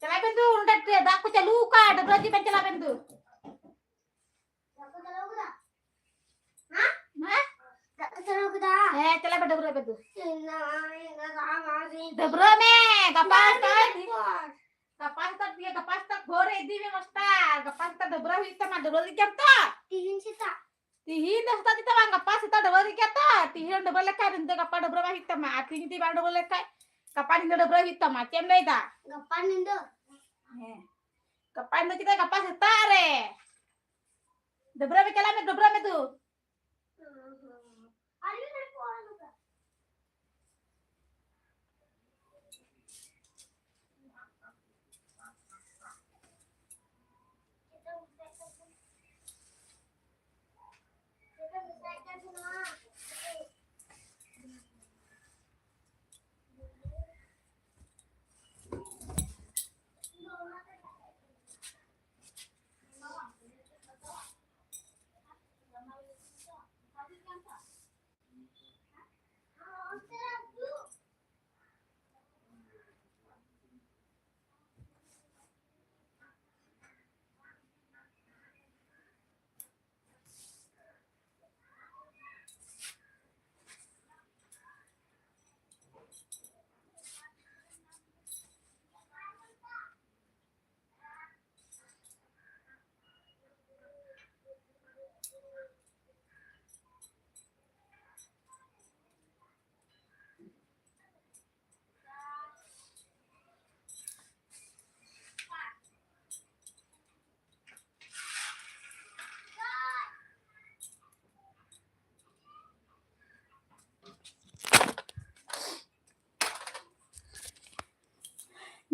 ᱪᱟᱞᱟᱜ ᱵᱮᱱ ᱫᱩ, ᱚᱸᱰᱮ ᱫᱟᱜ ᱠᱚ ᱪᱟᱹᱞᱩ ᱟᱠᱟᱫ, ᱰᱟᱹᱵᱽᱨᱟᱹ ᱦᱤᱡᱩᱜ ᱵᱮᱱ, ᱪᱟᱞᱟᱜ ᱵᱮᱱ ᱫᱩ᱾ ᱵᱟᱠᱚ ᱪᱟᱹᱞᱩ ᱟᱠᱟᱫᱟ? ᱦᱮᱸ? ᱦᱮᱸ? ᱫᱟᱜ ᱠᱚ ᱪᱟᱹᱞᱩ ᱟᱠᱟᱫᱟ? ᱦᱮᱸ, ᱪᱟᱞᱟᱜ ᱵᱮᱱ ᱰᱟᱹᱵᱽᱨᱟᱹ ᱵᱮᱱ ᱫᱩ᱾ ᱤᱧ ᱫᱚ, ᱤᱧ ᱫᱚ ᱫᱟᱜ ᱢᱟ ᱥᱤᱧ᱾ ᱰᱟᱹᱵᱽᱨᱟᱹ ᱢᱮ, ᱜᱟᱯᱟ ᱫᱟᱜ ᱥᱮᱛᱟᱜ ᱢᱮ᱾ ᱜᱟᱯᱟ ᱥᱮᱛᱟᱜ ᱜᱮ, ᱜᱟᱯᱟ ᱥᱮᱛᱟᱜ ᱵᱷᱳᱨ ᱨᱮ ᱤᱫᱤ ᱢᱮ ᱢᱟᱥᱴᱟᱨ᱾ ᱜᱟᱯᱟ ᱥᱮᱛᱟᱜ ᱰᱟᱹᱵᱽᱨᱟᱹ ᱦᱩᱭᱩᱜ ᱛᱟᱢᱟ, ᱰᱟᱹᱵᱽᱨᱟᱹ ᱞᱟᱹᱜᱤᱫ ᱜᱮᱢ ᱛᱚ? ᱛᱤᱦᱤᱧ ᱥᱮᱛᱟᱜ᱾ ᱛᱤᱦᱤᱧ ᱫᱚ ᱥᱮᱛᱟᱜ ᱫᱚ ᱵᱟᱝ, ᱜᱟᱯᱟ ᱥᱮᱛᱟᱜ ᱰᱟᱹᱵᱽᱨᱟᱹ ᱞᱟᱹᱜᱤᱫ ᱜᱮ ᱛᱚ? ᱛᱤᱦᱤᱧ ᱰᱟᱹᱵᱽᱨᱟᱹ ᱞᱮᱠᱷᱟᱱ ᱫᱚ ᱜᱟᱯᱟ ᱰᱟᱹᱵᱽᱨᱟᱹ ᱵᱟᱝ ᱦᱩᱭᱩᱜ ᱛᱟᱢᱟ, ᱟᱨ ᱛᱤᱦᱤᱧ ᱡᱩᱫᱤ ᱵᱟᱝ ᱰᱟᱹᱵᱽᱨᱟᱹ ᱞᱮᱠᱷᱟᱱ ᱜᱟᱯᱟ ᱧᱤᱫᱟᱹ ᱰᱟᱹᱵᱽᱨᱟᱹ ᱦᱩᱭᱩᱜ ᱛᱟᱢᱟ᱾ ᱪᱮᱫ ᱮᱢ ᱞᱟᱹᱭᱫᱟ? ᱜᱟᱯᱟ ᱧᱤᱫᱟᱹ? ᱦᱮᱸ, ᱜᱟᱯᱟ ᱧᱤᱫᱟᱹ ᱪᱮᱫᱟᱜ, ᱜᱟᱯᱟ ᱥᱮᱛᱟᱜ ᱨᱮ᱾ ᱰᱟᱹᱵᱽᱨᱟᱹ ᱢᱮ, ᱪᱟᱞᱟᱜ ᱢᱮ, ᱰᱟᱹᱵᱽᱨᱟᱹ ᱢᱮ ᱛᱚ᱾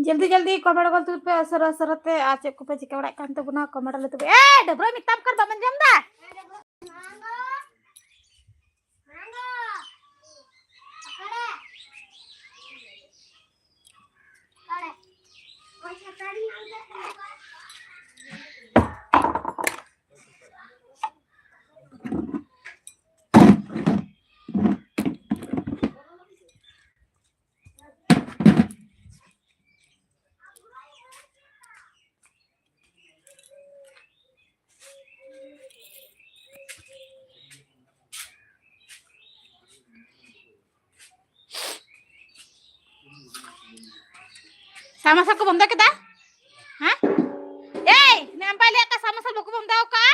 ᱡᱚᱞᱫᱤ ᱡᱚᱞᱫᱤ ᱠᱚᱢᱮᱱᱴ ᱜᱚᱞ ᱛᱩᱫ ᱯᱮ ᱩᱥᱟᱹᱨᱟ ᱩᱥᱟᱹᱨᱟ ᱛᱮ᱾ ᱟᱨ ᱪᱮᱫ ᱠᱚᱯᱮ ᱪᱤᱠᱟᱹ ᱵᱟᱲᱟᱭᱮᱫ ᱠᱟᱱ ᱛᱟᱵᱚᱱᱟ, ᱠᱚᱢᱮᱱᱴ ᱞᱮ ᱛᱚᱵᱮ᱾ ᱮ, ᱰᱟᱹᱵᱽᱨᱟᱹ ᱢᱮᱛᱟᱢ ᱠᱟᱱ, ᱵᱟᱢ ᱟᱸᱡᱚᱢ ᱫᱟ? ᱥᱟᱢᱟᱥᱟᱞ ᱠᱚ ᱵᱚᱱᱫᱚ ᱠᱮᱫᱟ? ᱦᱮᱸ? ᱮᱭ, ᱱᱮ ᱟᱢ ᱯᱟᱭ ᱞᱟᱹᱭ ᱠᱟ ᱥᱟᱢᱟᱥᱟᱞ ᱵᱟᱠᱚ ᱵᱚᱱᱫᱚ ᱠᱟᱜᱼᱟ?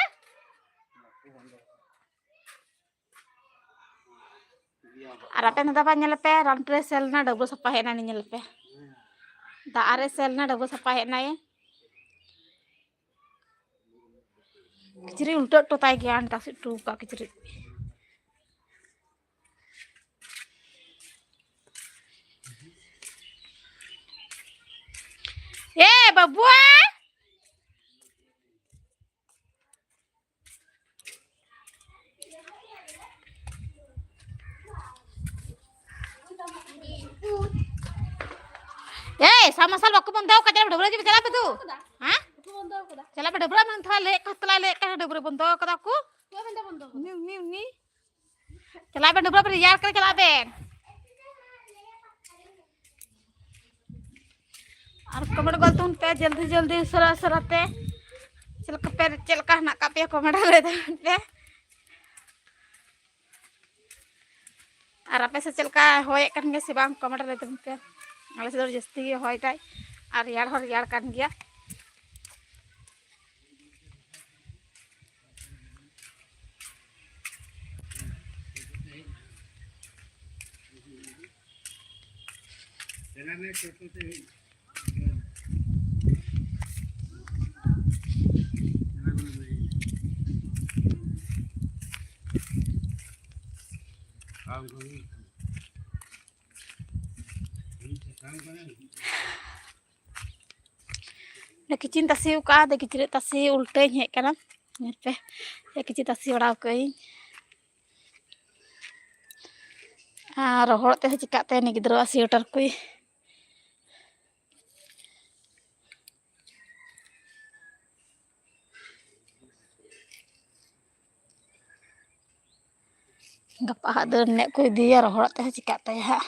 ᱟᱨ ᱟᱯᱮ ᱱᱚᱰᱮ ᱵᱟ ᱧᱮᱞ ᱯᱮ, ᱨᱟᱱᱴᱤ ᱨᱮ ᱥᱮᱱ ᱞᱮᱱᱟ, ᱰᱟᱹᱵᱽᱨᱟᱹ ᱥᱟᱯᱷᱟ ᱦᱮᱡ ᱮᱱᱟ, ᱧᱮᱞ ᱯᱮ᱾ ᱫᱟᱜ ᱨᱮ ᱥᱮᱱ ᱞᱮᱱᱟ, ᱰᱟᱹᱵᱽᱨᱟᱹ ᱥᱟᱯᱷᱟ ᱦᱮᱡ ᱮᱱᱟᱭ᱾ ᱠᱤᱪᱨᱤᱡ ᱩᱞᱴᱟᱹ ᱦᱚᱴᱚ ᱛᱟᱭ ᱜᱮᱭᱟ, ᱛᱟᱥᱮ ᱦᱚᱴᱚ ᱠᱟᱜ ᱠᱤᱪᱨᱤᱡ᱾ ᱮ ᱵᱟᱹᱵᱩ! ᱮᱭ, ᱥᱟᱵ ᱢᱟᱨᱥᱟᱞ ᱵᱟᱠᱚ ᱵᱚᱱᱫᱚ ᱟᱠᱟᱫᱟ, ᱰᱟᱹᱵᱽᱨᱟᱹ ᱪᱮᱫ ᱪᱟᱞᱟᱜ ᱯᱮ ᱛᱩ? ᱦᱮᱸ? ᱪᱟᱞᱟᱜ ᱯᱮ ᱰᱟᱹᱵᱽᱨᱟᱹ, ᱢᱮᱱ ᱛᱷᱚᱲᱟ ᱞᱟᱹᱭᱮᱫ ᱠᱟᱱ, ᱛᱷᱚᱲᱟ ᱞᱟᱹᱭᱮᱫ ᱠᱟᱱ, ᱰᱟᱹᱵᱽᱨᱟᱹ ᱵᱚᱱᱫᱚ ᱟᱠᱟᱫᱟ ᱠᱚ᱾ ᱩᱱᱤ, ᱩᱱᱤ, ᱩᱱᱤ᱾ ᱪᱟᱞᱟᱜ ᱯᱮ ᱰᱟᱹᱵᱽᱨᱟᱹ, ᱯᱮ ᱨᱮᱭᱟᱲ ᱠᱟᱱᱟ, ᱪᱟᱞᱟᱜ ᱵᱮᱱ᱾ ᱟᱨ ᱠᱚᱢᱮᱱᱴ ᱜᱚᱞ ᱛᱟᱵᱚᱱ ᱯᱮ ᱡᱚᱞᱫᱤ ᱡᱚᱞᱫᱤ, ᱩᱥᱟᱹᱨᱟ ᱩᱥᱟᱹᱨᱟ ᱛᱮ᱾ ᱪᱮᱫ ᱞᱮᱠᱟ ᱯᱮ, ᱪᱮᱫ ᱞᱮᱠᱟ ᱦᱮᱱᱟᱜ ᱟᱠᱟᱫ ᱯᱮᱭᱟ, ᱠᱚᱢᱮᱱᱴ ᱨᱮ ᱞᱟᱹᱭ ᱛᱟᱵᱚᱱ ᱯᱮ᱾ ᱟᱨ ᱟᱯᱮ ᱥᱮᱫ ᱪᱮᱫ ᱞᱮᱠᱟ ᱦᱚᱭᱮᱫ ᱠᱟᱱ ᱜᱮᱭᱟ ᱥᱮ ᱵᱟᱝ, ᱠᱚᱢᱮᱱᱴ ᱨᱮ ᱞᱟᱹᱭ ᱛᱟᱵᱚᱱ ᱯᱮ᱾ ᱟᱞᱮ ᱥᱮᱫ ᱫᱚ ᱡᱟᱹᱥᱛᱤ ᱜᱮ ᱦᱚᱭ ᱫᱟᱭ ᱟᱨ ᱨᱮᱭᱟᱲ ᱦᱚᱸ ᱨᱮᱭᱟᱲ ᱠᱟᱱ ᱜᱮᱭᱟ᱾ ᱠᱤᱪᱨᱤᱡ ᱛᱟᱥᱮ ᱟᱠᱟᱫᱼᱟ, ᱟᱫᱚ ᱠᱤᱪᱨᱤᱡ ᱛᱟᱥᱮ ᱩᱞᱴᱟᱹᱧ ᱦᱮᱡ ᱟᱠᱟᱱᱟ᱾ ᱧᱮᱞ ᱯᱮ, ᱠᱤᱪᱨᱤᱡ ᱛᱟᱥᱮ ᱵᱟᱲᱟ ᱟᱠᱟᱫ ᱟᱹᱧ᱾ ᱟᱨ ᱨᱚᱦᱚᱲ ᱛᱮᱦᱚᱸ ᱪᱤᱠᱟᱹᱜ ᱛᱟᱭᱟ ᱩᱱᱤ ᱜᱤᱫᱽᱨᱟᱹᱣᱟᱜ ᱥᱳᱭᱮᱴᱟᱨ ᱠᱚ᱾ ᱜᱟᱯᱟ ᱦᱟᱸᱜ ᱫᱟᱹᱲ ᱮᱱᱮᱡ ᱠᱚ ᱤᱫᱤᱭᱟ, ᱨᱚᱦᱚᱲᱚᱜ ᱛᱮᱦᱚᱸ ᱪᱤᱠᱟᱹᱜ ᱛᱟᱭᱟ ᱦᱟᱸᱜ᱾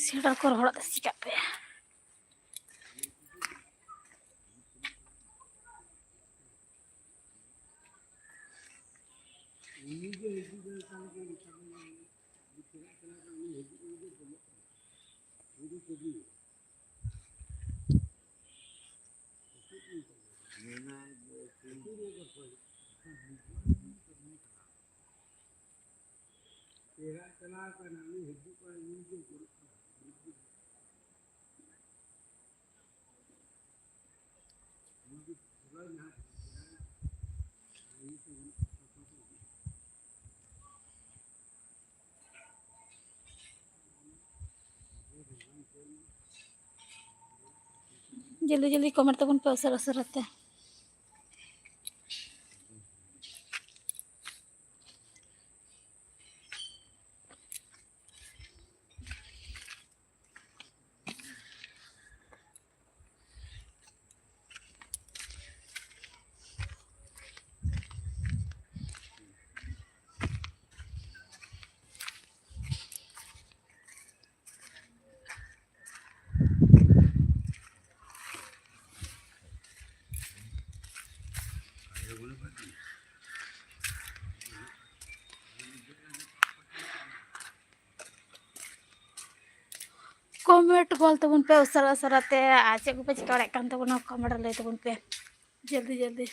ᱥᱮᱴᱮᱨ ᱠᱚ ᱨᱚᱦᱚᱲᱚᱜ ᱛᱮ ᱪᱤᱠᱟᱹᱜ ᱛᱟᱭᱟ? ᱡᱚᱞᱫᱤ ᱡᱚᱞᱫᱤ comment ᱛᱟᱵᱚᱱ ᱯᱮ ᱩᱥᱟᱹᱨᱟ ᱩᱥᱟᱹᱨᱟ ᱛᱮ᱾ ᱠᱚᱢᱮᱱᱴ ᱜᱚᱞ ᱛᱟᱵᱚᱱ ᱯᱮ ᱩᱥᱟᱹᱨᱟ ᱩᱥᱟᱹᱨᱟ ᱛᱮ, ᱟᱨ ᱪᱮᱫ ᱠᱚᱯᱮ ᱪᱤᱠᱟᱹ ᱵᱟᱲᱟᱭᱮᱫ ᱠᱟᱱ ᱛᱟᱵᱚᱱᱟ ᱠᱚᱢᱮᱱᱴ ᱨᱮ ᱞᱟᱹᱭ ᱛᱟᱵᱚᱱ ᱯᱮ ᱡᱚᱞᱫᱤ ᱡᱚᱞᱫᱤ᱾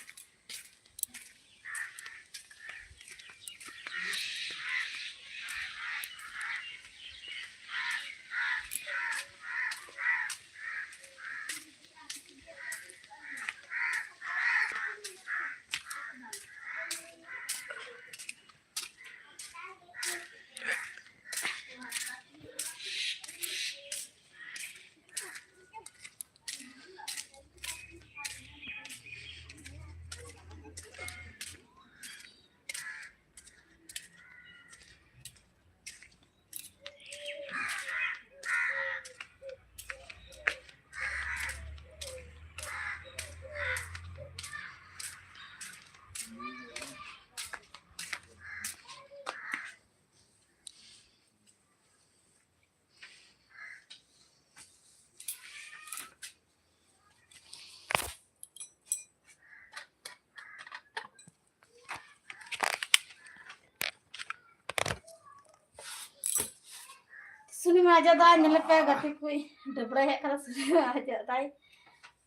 ᱥᱩᱱᱤᱢᱟ ᱟᱡᱟᱜ ᱫᱚ ᱧᱮᱞ ᱯᱮ, ᱜᱟᱛᱮ ᱠᱚ ᱰᱟᱹᱵᱽᱨᱟᱹ ᱦᱮᱡ ᱠᱟᱱᱟ᱾ ᱥᱩᱱᱤᱢᱟ ᱟᱡᱟᱜ ᱫᱟᱭ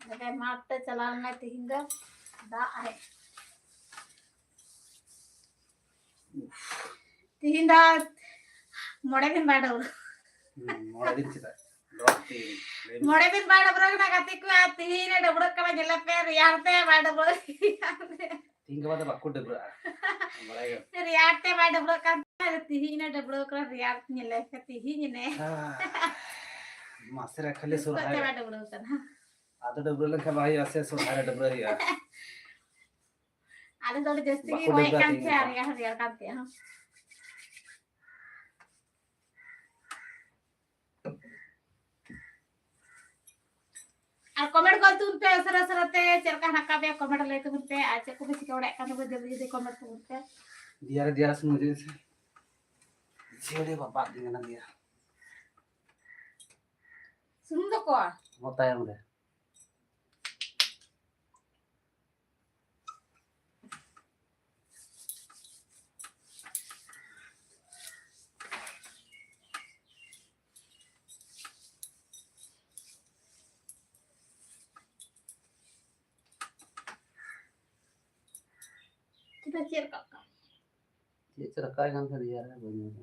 ᱱᱚᱰᱮ ᱢᱟᱴᱷ ᱛᱮ ᱪᱟᱞᱟᱣ ᱞᱮᱱᱟᱭ ᱛᱤᱦᱤᱧ ᱫᱚ ᱫᱟᱜ ᱨᱮ᱾ ᱛᱤᱦᱤᱧ ᱫᱚ ᱢᱚᱬᱮ ᱫᱤᱱ ᱵᱟᱭ ᱰᱟᱹᱵᱽᱨᱟᱹ᱾ ᱦᱩᱸ, ᱢᱚᱬᱮ ᱫᱤᱱ ᱪᱮᱫᱟᱜ? ᱫᱚᱥ ᱫᱤᱱ᱾ ᱢᱚᱬᱮ ᱫᱤᱱ ᱵᱟᱭ ᱰᱟᱹᱵᱽᱨᱟᱹ ᱠᱟᱱᱟ ᱜᱟᱛᱮ ᱠᱚ, ᱟᱨ ᱛᱤᱦᱤᱧ ᱮ ᱰᱟᱹᱵᱽᱨᱟᱹᱜ ᱠᱟᱱᱟ᱾ ᱧᱮᱞᱮ ᱯᱮ, ᱨᱮᱭᱟᱲ ᱛᱮ ᱵᱟᱭ ᱰᱟᱹᱵᱽᱨᱟᱹ᱾ ᱛᱤᱦᱤᱧ ᱜᱟᱯᱟ ᱫᱚ ᱵᱟᱠᱚ ᱰᱟᱹᱵᱽᱨᱟᱹᱜᱼᱟ, ᱵᱟᱲᱟᱭ ᱜᱮᱭᱟᱢ᱾ ᱨᱮᱭᱟᱲ ᱛᱮ ᱵᱟᱭ ᱰᱟᱹᱵᱽᱨᱟᱹᱜ ᱠᱟᱱ ᱛᱟᱦᱮᱸ, ᱛᱤᱦᱤᱧ ᱮ ᱰᱟᱹᱵᱽᱨᱟᱹ ᱠᱟᱱᱟ, ᱨᱮᱭᱟᱲ ᱛᱮ ᱧᱮᱞᱮ ᱯᱮ, ᱛᱤᱦᱤᱧ ᱮᱱᱮ᱾ ᱟᱦ, ᱢᱟᱥᱮ ᱨᱮ ᱠᱷᱟᱹᱞᱤ ᱰᱟᱹᱵᱽᱨᱟᱹᱜ ᱥᱚᱨᱦᱟᱭ ᱛᱮ ᱨᱮ᱾ ᱵᱟᱭ ᱰᱟᱹᱵᱽᱨᱟᱹ ᱠᱟᱱᱟ᱾ ᱟᱫᱚ ᱰᱟᱹᱵᱽᱨᱟᱹ ᱞᱮᱱᱠᱷᱟᱱ ᱵᱟᱭ ᱦᱩᱭᱩᱜᱼᱟ ᱥᱮ, ᱥᱚᱨᱦᱟᱭ ᱨᱮ ᱰᱟᱹᱵᱽᱨᱟᱹ ᱦᱩᱭᱩᱜᱼᱟ᱾ ᱟᱞᱮ ᱫᱚ ᱟᱹᱰᱤ ᱡᱟᱹᱥᱛᱤ ᱜᱮ ᱵᱟᱠᱚ ᱦᱚᱭᱮᱫ ᱰᱟᱹᱵᱽᱨᱟᱹᱜᱼᱟ ᱠᱟᱱ ᱛᱤᱦᱤᱧ ᱛᱟᱦᱮᱸᱫ, ᱜᱟᱯᱟ᱾ ᱨᱮᱭᱟᱲ ᱦᱚᱸ ᱨᱮᱭᱟᱲ ᱠᱟᱱ ᱛᱟᱦᱮᱸᱫ ᱦᱚᱸ᱾ ᱟᱨ ᱠᱚᱢᱮᱱᱴ ᱜᱚᱞ ᱛᱟᱵᱚᱱ ᱯᱮ ᱩᱥᱟᱹᱨᱟ ᱩᱥᱟᱹᱨᱟ ᱛᱮ, ᱪᱮᱫ ᱞᱮᱠᱟ ᱦᱮᱱᱟᱜ ᱟᱠᱟᱫ ᱯᱮᱭᱟ ᱠᱚᱢᱮᱱᱴ ᱞᱟᱹᱭ ᱛᱟᱵᱚᱱ ᱯᱮ, ᱟᱨ ᱪᱮᱫ ᱠᱚᱯᱮ ᱪᱤᱠᱟᱹ ᱵᱟᱲᱟᱭᱮᱫ ᱠᱟᱱ ᱛᱟᱵᱚᱱᱟ ᱡᱚᱞᱫᱤ ᱡᱚᱞᱫᱤ ᱠᱚᱢᱮᱱᱴ ᱛᱟᱵᱚᱱ ᱯᱮ᱾ ᱫᱤᱭᱟ ᱨᱮ ᱫᱤᱭᱟ ᱨᱮ ᱥᱩᱱᱩᱢ ᱚᱡᱚᱜ ᱢᱮᱥᱮ᱾ ᱡᱷᱟᱹᱞᱮ ᱵᱟᱵᱟᱫ ᱫᱤᱧ ᱠᱟᱱᱟ ᱫᱤᱭᱟ᱾ ᱥᱩᱱᱩᱢ ᱫᱚ ᱠᱚ? ᱱᱚᱣᱟ ᱛᱟᱭᱚᱢ ᱨᱮ᱾ ᱪᱮᱫ ᱞᱮᱠᱟ? ᱪᱮᱫ ᱪᱚ ᱨᱟᱠᱟᱵ ᱠᱟᱱ ᱛᱟᱦᱮᱸ ᱨᱮᱭᱟᱲ ᱨᱮ, ᱵᱟᱹᱧ ᱧᱮᱞ ᱫᱟ᱾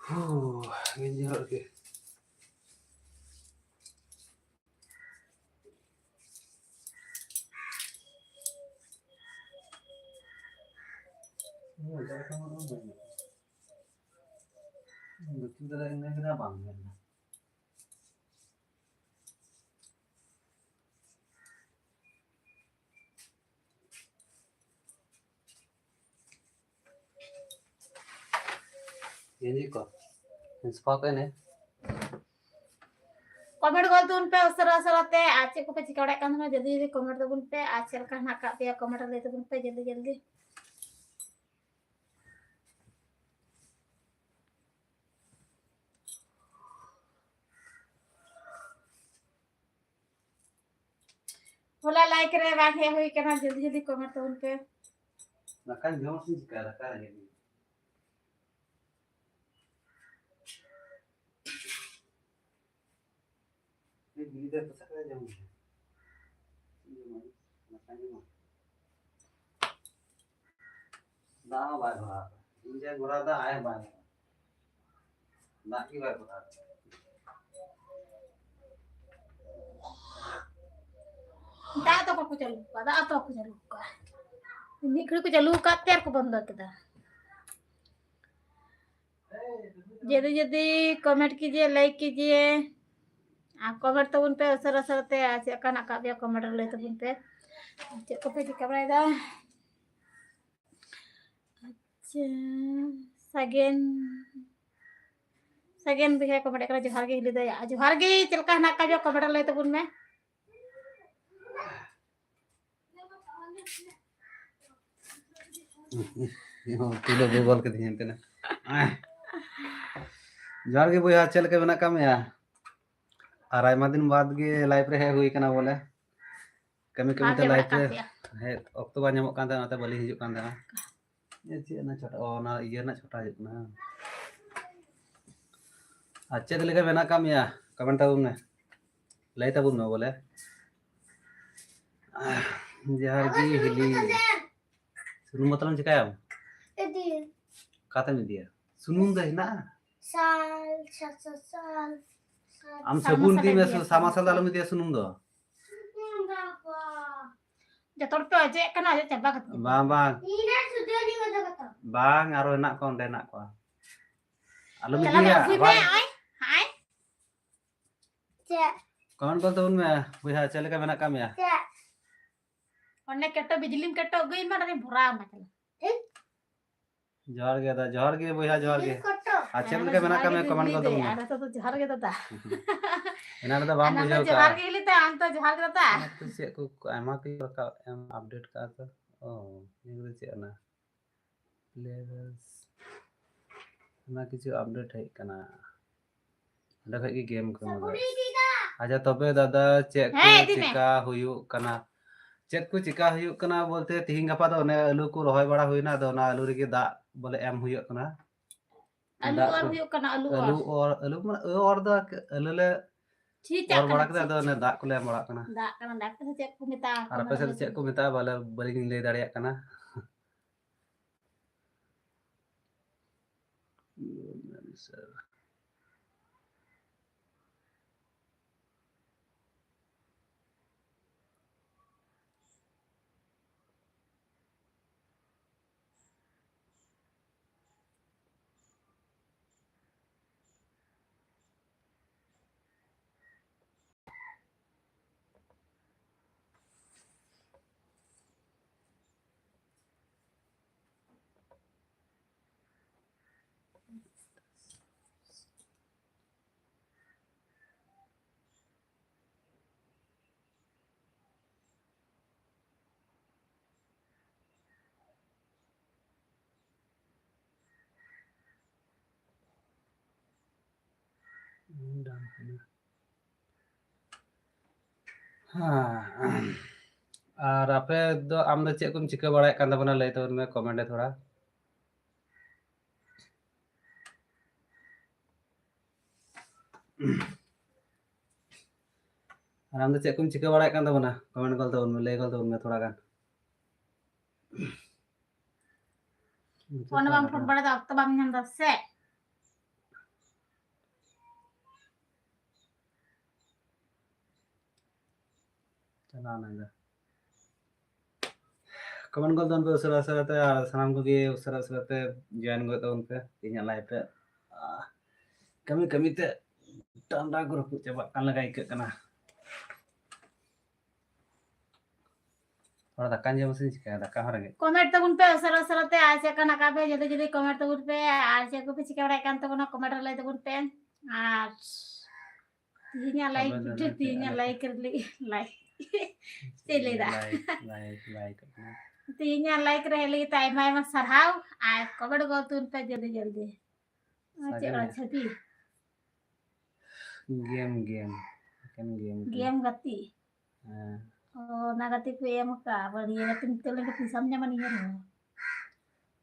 ᱦᱩ, ᱜᱮᱧᱡᱤ ᱦᱚᱨᱚᱜ ᱠᱮᱫ᱾ ᱦᱩ, ᱡᱟᱦᱟᱸ ᱠᱷᱚᱱ ᱵᱟᱝ ᱧᱮᱞᱚᱜ ᱠᱟᱱᱟ᱾ ᱞᱩᱛᱩᱨ ᱨᱮ ᱤᱱᱟᱹ ᱠᱟᱱᱟ, ᱵᱟᱝ ᱧᱮᱞ ᱮᱱᱟ᱾ ᱜᱮᱧᱡᱤ ᱠᱚ ᱥᱟᱯᱷᱟ ᱠᱟᱜ ᱱᱮ᱾ ᱠᱚᱢᱮᱱᱴ ᱜᱚᱫ ᱛᱟᱵᱚᱱ ᱯᱮ ᱩᱥᱟᱹᱨᱟ ᱩᱥᱟᱹᱨᱟ ᱛᱮ, ᱟᱨ ᱪᱮᱫ ᱠᱚᱯᱮ ᱪᱤᱠᱟᱹ ᱵᱟᱲᱟᱭᱮᱫ ᱠᱟᱱ ᱛᱟᱵᱚᱱᱟ, ᱡᱚᱞᱫᱤ ᱡᱚᱞᱫᱤ ᱠᱚᱢᱮᱱᱴ ᱛᱟᱵᱚᱱ ᱯᱮ, ᱟᱨ ᱪᱮᱫ ᱞᱮᱠᱟ ᱦᱮᱱᱟᱜ ᱟᱠᱟᱫ ᱯᱮᱭᱟ ᱠᱚᱢᱮᱱᱴ ᱨᱮ ᱞᱟᱹᱭ ᱛᱟᱵᱚᱱ ᱯᱮ ᱡᱚᱞᱫᱤ ᱡᱚᱞᱫᱤ᱾ ᱦᱚᱞᱟ ᱞᱟᱭᱤᱠ ᱨᱮ ᱵᱟᱝ ᱦᱮᱡ ᱦᱩᱭ ᱠᱟᱱᱟ, ᱡᱚᱞᱫᱤ ᱡᱚᱞᱫᱤ ᱠᱚᱢᱮᱱᱴ ᱛᱟᱵᱚᱱ ᱯᱮ᱾ ᱫᱟᱠᱟᱧ ᱡᱚᱢ ᱥᱮ ᱪᱤᱠᱟᱹ? ᱫᱟᱠᱟ ᱨᱮᱸᱜᱮᱡ ᱤᱧ᱾ ᱵᱤᱞᱤ ᱫᱚ ᱯᱚᱥᱟ ᱠᱟᱛᱮ ᱡᱚᱢ ᱢᱮ᱾ ᱪᱮᱫ ᱡᱚᱢᱟ? ᱫᱟᱠᱟᱧ ᱡᱚᱢᱟ᱾ ᱫᱟᱜ ᱦᱚᱸ ᱵᱟᱭ ᱵᱷᱚᱨᱟᱣ ᱫᱟ᱾ ᱤᱧ ᱡᱟᱧ ᱵᱷᱚᱨᱟᱣ ᱫᱟ, ᱟᱡ ᱦᱚᱸ ᱵᱟᱭ ᱵᱷᱚᱨᱟᱣ ᱫᱟ᱾ ᱫᱟᱜ ᱜᱮ ᱵᱟᱭ ᱵᱷᱚᱨᱟᱣ ᱫᱟ᱾ ᱫᱟᱜ ᱫᱚ ᱵᱟᱠᱚ ᱪᱟᱹᱞᱩ ᱠᱟᱜᱼᱟ, ᱫᱟᱜ ᱫᱚ ᱵᱟᱠᱚ ᱪᱟᱹᱞᱩ ᱠᱟᱜᱼᱟ᱾ ᱢᱤᱫ ᱜᱷᱟᱹᱲᱤ ᱠᱚ ᱪᱟᱹᱞᱩ ᱟᱠᱟᱫ ᱛᱮ ᱟᱨ ᱠᱚ ᱵᱚᱱᱫᱚ ᱠᱮᱫᱟ᱾ ᱡᱩᱫᱤ ᱡᱩᱫᱤ ᱠᱚᱢᱮᱱᱴ ᱠᱤᱡᱤᱭᱮ, ᱞᱟᱭᱤᱠ ᱠᱤᱡᱤᱭᱮ, ᱟᱨ ᱠᱚᱢᱮᱱᱴ ᱛᱟᱵᱚᱱ ᱯᱮ ᱩᱥᱟᱹᱨᱟ ᱩᱥᱟᱹᱨᱟ ᱛᱮ, ᱟᱨ ᱪᱮᱫ ᱞᱮᱠᱟ ᱦᱮᱱᱟᱜ ᱟᱠᱟᱫ ᱯᱮᱭᱟ ᱠᱚᱢᱮᱱᱴ ᱨᱮ ᱞᱟᱹᱭ ᱛᱟᱵᱚᱱ ᱯᱮ᱾ ᱪᱮᱫ ᱠᱚᱯᱮ ᱪᱤᱠᱟᱹ ᱵᱟᱲᱟᱭᱮᱫᱟ? ᱟᱪᱪᱷᱟ, ᱥᱟᱜᱮᱱ, ᱥᱟᱜᱮᱱ ᱵᱚᱭᱦᱟ ᱠᱚᱢᱮᱱᱴ ᱠᱟᱱᱟ, ᱡᱚᱦᱟᱨ ᱜᱮ ᱦᱤᱞᱤ ᱫᱟᱭᱟ᱾ ᱡᱚᱦᱟᱨ ᱜᱮ, ᱪᱮᱫ ᱞᱮᱠᱟ ᱦᱮᱱᱟᱜ ᱟᱠᱟᱫ ᱯᱮᱭᱟ ᱠᱚᱢᱮᱱᱴ ᱨᱮ ᱞᱟᱹᱭ ᱛᱟᱵᱚᱱ ᱢᱮ᱾ ᱛᱩᱞᱟᱹ ᱜᱚᱜᱚᱞ ᱠᱤᱫᱤᱧ ᱦᱟᱱᱛᱮ ᱱᱟ᱾ ᱡᱚᱦᱟᱨ ᱜᱮ ᱵᱚᱭᱦᱟ, ᱪᱮᱫ ᱞᱮᱠᱟ ᱢᱮᱱᱟᱜ ᱟᱠᱟᱫ ᱢᱮᱭᱟ? ᱟᱨ ᱟᱭᱢᱟ ᱫᱤᱱ ᱵᱟᱫ ᱜᱮ live ᱨᱮ ᱦᱮᱡ ᱦᱩᱭ ᱠᱟᱱᱟ ᱵᱚᱞᱮ᱾ ᱠᱟᱹᱢᱤ ᱠᱟᱹᱢᱤ ᱵᱟᱝ ᱛᱮ ᱜᱮ live ᱢᱮᱱᱟᱜ ᱟᱠᱟᱫ ᱨᱮ ᱯᱮᱭᱟ᱾ ᱦᱮᱡ ᱚᱠᱛᱚ ᱵᱟᱝ ᱧᱟᱢᱚᱜ ᱠᱟᱱ ᱛᱟᱦᱮᱸ, ᱚᱱᱟᱛᱮ ᱵᱟᱹᱞᱤᱧ ᱦᱤᱡᱩᱜ ᱠᱟᱱ ᱛᱟᱦᱮᱸᱱᱟ᱾ ᱮ, ᱪᱮᱫ ᱨᱮᱱᱟᱜ ᱪᱷᱚᱴᱟ? ᱚ, ᱚᱱᱟ ᱤᱭᱟᱹ ᱨᱮᱱᱟᱜ ᱪᱷᱚᱴᱟ ᱦᱤᱡᱩᱜ ᱠᱟᱱᱟ᱾ ᱟᱨ ᱪᱮᱫ ᱞᱮᱠᱟ ᱢᱮᱱᱟᱜ ᱟᱠᱟᱫ ᱢᱮᱭᱟ? Comment ᱛᱟᱵᱚᱱ ᱢᱮ, ᱞᱟᱹᱭ ᱛᱟᱵᱚᱱ ᱢᱮ ᱵᱚᱞᱮ᱾ ᱡᱚᱦᱟᱨ ᱜᱮ ᱦᱤᱞᱤ᱾ ᱥᱩᱱᱩᱢ ᱵᱚᱛᱚᱞᱮᱢ ᱪᱤᱠᱟᱹᱭᱟᱢ? ᱤᱫᱤ᱾ ᱚᱠᱟᱛᱮᱢ ᱤᱫᱤᱭᱟ? ᱥᱩᱱᱩᱢ ᱫᱚ ᱦᱮᱱᱟᱜᱼᱟ? ᱥᱟᱞ, ᱥᱟ-, ᱥᱟ-, ᱥᱟᱞ, ᱥᱟᱞ᱾ ᱟᱢ ᱥᱟᱵᱚᱱ ᱥᱟᱵᱚᱱ ᱤᱫᱤ ᱢᱮ, ᱥᱟᱵᱚᱱ ᱥᱟᱢᱟᱥᱟᱞ ᱫᱚ ᱟᱞᱚᱢ ᱤᱫᱤᱭᱟ ᱥᱩᱱᱩᱢ ᱫᱚ᱾ ᱥᱩᱱᱩᱢ ᱫᱚ ᱵᱟᱝ᱾ ᱡᱚᱛᱚ ᱦᱚᱲ ᱯᱮ ᱚᱡᱮᱜ ᱠᱟᱱᱟ, ᱚᱡᱮ ᱪᱟᱵᱟ ᱠᱟᱛᱮ᱾ ᱵᱟᱝ, ᱵᱟᱝ᱾ ᱤᱧ ᱫᱚ ᱥᱩᱫᱷᱩ ᱞᱤᱧ ᱚᱡᱚᱜ ᱠᱟᱫᱟ᱾ ᱵᱟᱝ, ᱟᱨᱚ ᱦᱮᱱᱟᱜ ᱠᱚᱣᱟ, ᱚᱸᱰᱮ ᱦᱮᱱᱟᱜ ᱠᱚᱣᱟ᱾ ᱟᱞᱚᱢ ᱪᱟᱞᱟᱣ ᱤᱫᱤᱭᱟ, ᱟᱹᱜᱩᱭ ᱢᱮ, ᱟᱵᱟᱨ ᱟᱭ, ᱟᱭ᱾ ᱪᱮᱫ? Comment ᱠᱚᱞ ᱛᱟᱵᱚᱱ ᱢᱮ, ᱵᱚᱭᱦᱟ, ᱪᱮᱫ ᱞᱮᱠᱟ ᱢᱮᱱᱟᱜ ᱟᱠᱟᱫ ᱢᱮᱭᱟ? ᱪᱮᱫ? ᱚᱸᱰᱮ ᱠᱮᱴᱚ ᱵᱤᱡᱽᱞᱤᱢ ᱠᱮᱴᱚ ᱟᱹᱜᱩᱭ ᱢᱮ, ᱚᱸᱰᱮ ᱵᱷᱚᱨᱟᱣ ᱟᱢᱟ, ᱪᱟᱞᱟᱜ᱾ ᱴᱷᱤᱠ᱾ ᱡᱚᱦᱟᱨ ᱜᱮ ᱫᱟ, ᱡᱚᱦᱟᱨ ᱜᱮ ᱵᱚᱭᱦᱟ, ᱡᱚᱦᱟᱨ ᱜᱮ᱾ ᱵᱤᱡᱽᱞᱤ ᱠᱮᱴᱚ᱾ ᱟᱨ ᱪᱮᱫ ᱦᱮᱸ, ᱞᱮᱠᱟ ᱢᱮᱱᱟᱜ ᱟᱠᱟᱫ ᱢᱮᱭᱟ? ᱠᱚᱢᱮᱱᱴ ᱠᱚᱞ ᱛᱟᱵᱚᱱ ᱢᱮ᱾ ᱟᱨ ᱱᱤᱛᱚᱜ ᱫᱚ ᱡᱚᱦᱟᱨ ᱜᱮ ᱫᱟᱫᱟ᱾ ᱮᱱᱟᱱ ᱨᱮᱫᱚ ᱵᱟᱢ ᱟᱨ ᱱᱤᱛᱚᱜ ᱵᱩᱡᱷᱟᱹᱣ ᱡᱚᱦᱟᱨ ᱠᱟᱜᱼᱟ᱾ ᱜᱮ ᱦᱤᱞᱤ ᱛᱮ, ᱟᱢ ᱛᱚ ᱡᱚᱦᱟᱨ ᱜᱮ ᱫᱟᱫᱟ᱾ ᱚᱱᱟ ᱠᱚ ᱪᱮᱫ ᱠᱚ ᱟᱭᱢᱟ ᱠᱚ ᱨᱟᱠᱟᱵ ᱮᱢ ᱟᱯᱰᱮᱴ ᱠᱟᱜᱼᱟ ᱛᱚ᱾ ᱚ, ᱱᱤᱭᱟᱹ ᱠᱚᱫᱚ ᱪᱮᱫ ᱠᱟᱱᱟ? ᱞᱮᱵᱮᱞᱥ᱾ ᱟᱭᱢᱟ ᱠᱤᱪᱷᱩ ᱟᱯᱰᱮᱴ ᱦᱮᱡ ᱠᱟᱱᱟ᱾ ᱚᱸᱰᱮ ᱠᱷᱚᱡ ᱜᱮ ᱜᱮᱢ ᱠᱚ ᱮᱢᱚᱜᱼᱟ᱾ ᱟᱪᱪᱷᱟ, ᱛᱚᱵᱮ ᱫᱟᱫᱟ, ᱪᱮᱫ ᱠᱚ ᱦᱮᱸ, ᱤᱫᱤ ᱢᱮ᱾ ᱪᱮᱠᱟ ᱦᱩᱭᱩᱜ ᱠᱟᱱᱟ? ᱪᱮᱫ ᱠᱚ ᱪᱮᱠᱟ ᱦᱩᱭᱩᱜ ᱠᱟᱱᱟ ᱵᱚᱞᱛᱮ, ᱛᱤᱦᱤᱧ ᱜᱟᱯᱟ ᱫᱚ ᱚᱱᱮ ᱟᱹᱞᱩ ᱠᱚ ᱨᱚᱦᱚᱭ ᱵᱟᱲᱟ ᱦᱩᱭᱱᱟ, ᱟᱫᱚ ᱚᱱᱟ ᱟᱹᱞᱩ ᱨᱮᱜᱮ ᱫᱟᱜ ᱵᱚᱞᱮ ᱮᱢ ᱦᱩᱭᱩᱜ ᱠᱟᱱᱟ᱾ ᱟᱹᱞᱩ ᱫᱟᱜ ᱚᱨ ᱠᱚ, ᱦᱩᱭᱩᱜ ᱠᱟᱱᱟ, ᱟᱹᱞᱩ ᱟᱹᱞᱩ ᱚᱨ᱾ ᱚᱨ, ᱟᱹᱞᱩ ᱢᱟᱱᱮ ᱟᱹᱞᱩ ᱚᱨ ᱫᱚ ᱟᱹᱞᱩ ᱞᱮ ᱪᱷᱤᱪᱟᱜ ᱚᱨ ᱵᱟᱲᱟ ᱠᱟᱱᱟ, ᱠᱮᱫᱟ, ᱟᱫᱚ ᱪᱷᱤᱪ᱾ ᱚᱱᱮ ᱫᱟᱜ ᱠᱚᱞᱮ ᱮᱢ ᱵᱟᱲᱟᱜ ᱠᱟᱱᱟ᱾ ᱫᱟᱜ ᱠᱟᱱᱟ, ᱫᱟᱜ ᱠᱟᱱᱟ, ᱪᱮᱫ ᱠᱚ ᱢᱮᱛᱟᱜᱼᱟ? ᱟᱨ ᱟᱯᱮ ᱥᱮᱫ ᱫᱚ ᱪᱮᱫ ᱠᱚ ᱢᱮᱛᱟᱜᱼᱟ? ᱵᱟᱞᱮ, ᱵᱟᱹᱞᱤᱧ ᱞᱟᱹᱭ ᱫᱟᱲᱮᱭᱟᱜ ᱠᱟᱱᱟ᱾ ᱦᱮᱸ᱾ ᱟᱨ ᱟᱯᱮ ᱫᱚ, ᱟᱢ ᱫᱚ ᱪᱮᱫ ᱠᱚᱢ ᱪᱤᱠᱟᱹ ᱵᱟᱲᱟᱭᱮᱫ ᱠᱟᱱ ᱛᱟᱵᱚᱱᱟ? ᱞᱟᱹᱭ ᱛᱟᱵᱚᱱ ᱢᱮ comment ᱨᱮ ᱛᱷᱚᱲᱟ᱾ ᱟᱨ ᱟᱢ ᱫᱚ ᱪᱮᱫ ᱠᱚᱢ ᱪᱤᱠᱟᱹ ᱵᱟᱲᱟᱭᱮᱫ ᱠᱟᱱ ᱛᱟᱵᱚᱱᱟ? Comment ᱜᱚᱫ ᱛᱟᱵᱚᱱ ᱢᱮ, ᱞᱟᱹᱭ ᱜᱚᱫ ᱛᱟᱵᱚᱱ ᱢᱮ ᱛᱷᱚᱲᱟ ᱜᱟᱱ᱾ ᱯᱷᱳᱱ ᱵᱟᱢ ᱯᱷᱳᱱ ᱵᱟᱲᱟᱭᱮᱫᱟ, ᱚᱠᱛᱚ ᱵᱟᱢ ᱧᱟᱢ ᱮᱫᱟ ᱥᱮ? ᱪᱟᱞᱟᱣ ᱮᱱᱟ ᱫᱟ᱾ Comment ᱜᱚᱫ ᱛᱟᱵᱚᱱ ᱯᱮ ᱩᱥᱟᱹᱨᱟ ᱩᱥᱟᱹᱨᱟ ᱛᱮ, ᱟᱨ ᱥᱟᱱᱟᱢ ᱠᱚᱜᱮ ᱩᱥᱟᱹᱨᱟ ᱩᱥᱟᱹᱨᱟ ᱛᱮ join ᱜᱚᱫ ᱛᱟᱵᱚᱱ ᱯᱮ ᱤᱧᱟᱹᱜ live ᱨᱮ᱾ ᱟᱦ, ᱠᱟᱹᱢᱤ ᱠᱟᱹᱢᱤ ᱛᱮ ᱰᱟᱸᱰᱟ ᱠᱚ ᱨᱟᱹᱯᱩᱫ ᱪᱟᱵᱟᱜ ᱠᱟᱱ ᱞᱮᱠᱟ ᱟᱹᱭᱠᱟᱹᱜ ᱠᱟᱱᱟ᱾ ᱛᱷᱚᱲᱟ ᱫᱟᱠᱟᱧ ᱡᱚᱢ ᱥᱮᱧ ᱪᱤᱠᱟᱹᱭᱟ, ᱫᱟᱠᱟ ᱦᱚᱸ ᱨᱮᱸᱜᱮᱡ᱾ Comment ᱛᱟᱵᱚᱱ ᱯᱮ ᱩᱥᱟᱹᱨᱟ ᱩᱥᱟᱹᱨᱟ ᱛᱮ, ᱟᱨ ᱪᱮᱫ ᱠᱟᱱᱟ ᱠᱟᱯᱮ ᱡᱚᱞᱫᱤ ᱡᱚᱞᱫᱤ comment ᱛᱟᱵᱚᱱ ᱯᱮ, ᱟᱨ ᱪᱮᱫ ᱠᱚᱯᱮ ᱪᱤᱠᱟᱹ ᱵᱟᱲᱟᱭᱮᱫ ᱠᱟᱱ ᱛᱟᱵᱚᱱᱟ comment ᱨᱮ ᱞᱟᱹᱭ ᱛᱟᱵᱚᱱ ᱯᱮ᱾ ᱟᱨ ᱛᱮᱦᱮᱧᱟᱜ live comment ᱵᱷᱤᱰᱤᱭᱳ, ᱛᱟᱵᱚᱱ ᱯᱮ, ᱛᱮᱦᱮᱧᱟᱜ ᱟᱞᱮ live ᱨᱮ ᱞᱟᱹᱜᱤᱫ, live ᱪᱮᱫ ᱞᱟᱹᱭ ᱫᱟ? Like, like, like ᱠᱟᱱᱟ᱾ ᱛᱮᱦᱮᱧᱟᱜ live ᱨᱮ ᱦᱮᱡ ᱞᱟᱹᱜᱤᱫ ᱛᱮ ᱟᱭᱢᱟ ᱟᱭᱢᱟ ᱥᱟᱨᱦᱟᱣ, ᱟᱨ comment ᱜᱚᱫ ᱛᱟᱵᱚᱱ ᱯᱮ ᱡᱚᱞᱫᱤ ᱡᱚᱞᱫᱤ᱾ ᱟᱨ ᱪᱮᱫ ᱥᱟᱹᱨᱤ ᱚᱱᱟ ᱜᱮ᱾ ᱪᱷᱟᱹᱛᱤ? Game, game. ᱮᱠᱮᱱ game ᱠᱟᱱᱟ᱾ Game ᱜᱟᱛᱮ? ᱦᱮᱸ᱾ ᱚ, ᱚᱱᱟ ᱜᱟᱛᱮ ᱠᱚ ᱮᱢ ᱟᱠᱟᱫ, ᱟᱵᱟᱨ ᱱᱤᱭᱟᱹ ᱜᱟᱛᱮ ᱱᱤᱛᱚᱜ ᱞᱟᱹᱜᱤᱫ ᱯᱚᱭᱥᱟᱢ ᱧᱟᱢᱟ ᱱᱤᱭᱟᱹ ᱨᱮᱦᱚᱸ᱾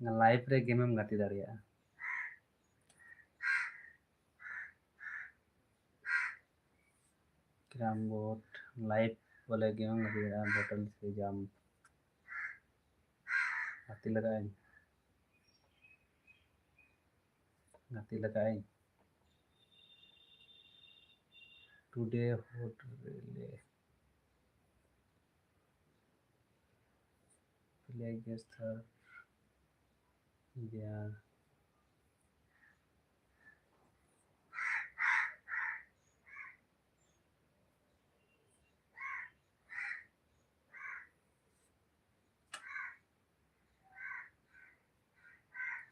ᱚᱱᱟ live ᱨᱮ game ᱮᱢ ᱜᱟᱛᱮ ᱫᱟᱲᱮᱭᱟᱜᱼᱟ᱾ Carrom board, live ᱵᱚᱞᱮ game ᱮᱢ ᱜᱟᱛᱮ ᱫᱟᱲᱮᱭᱟᱜᱼᱟ, bottle ᱥᱮ jump᱾ ᱜᱟᱛᱮ ᱞᱟᱜᱟᱜ ᱟᱹᱧ᱾ ᱜᱟᱛᱮ ᱞᱟᱜᱟᱜ ᱟᱹᱧ᱾ Today hot relay. Play guest third. Yeah.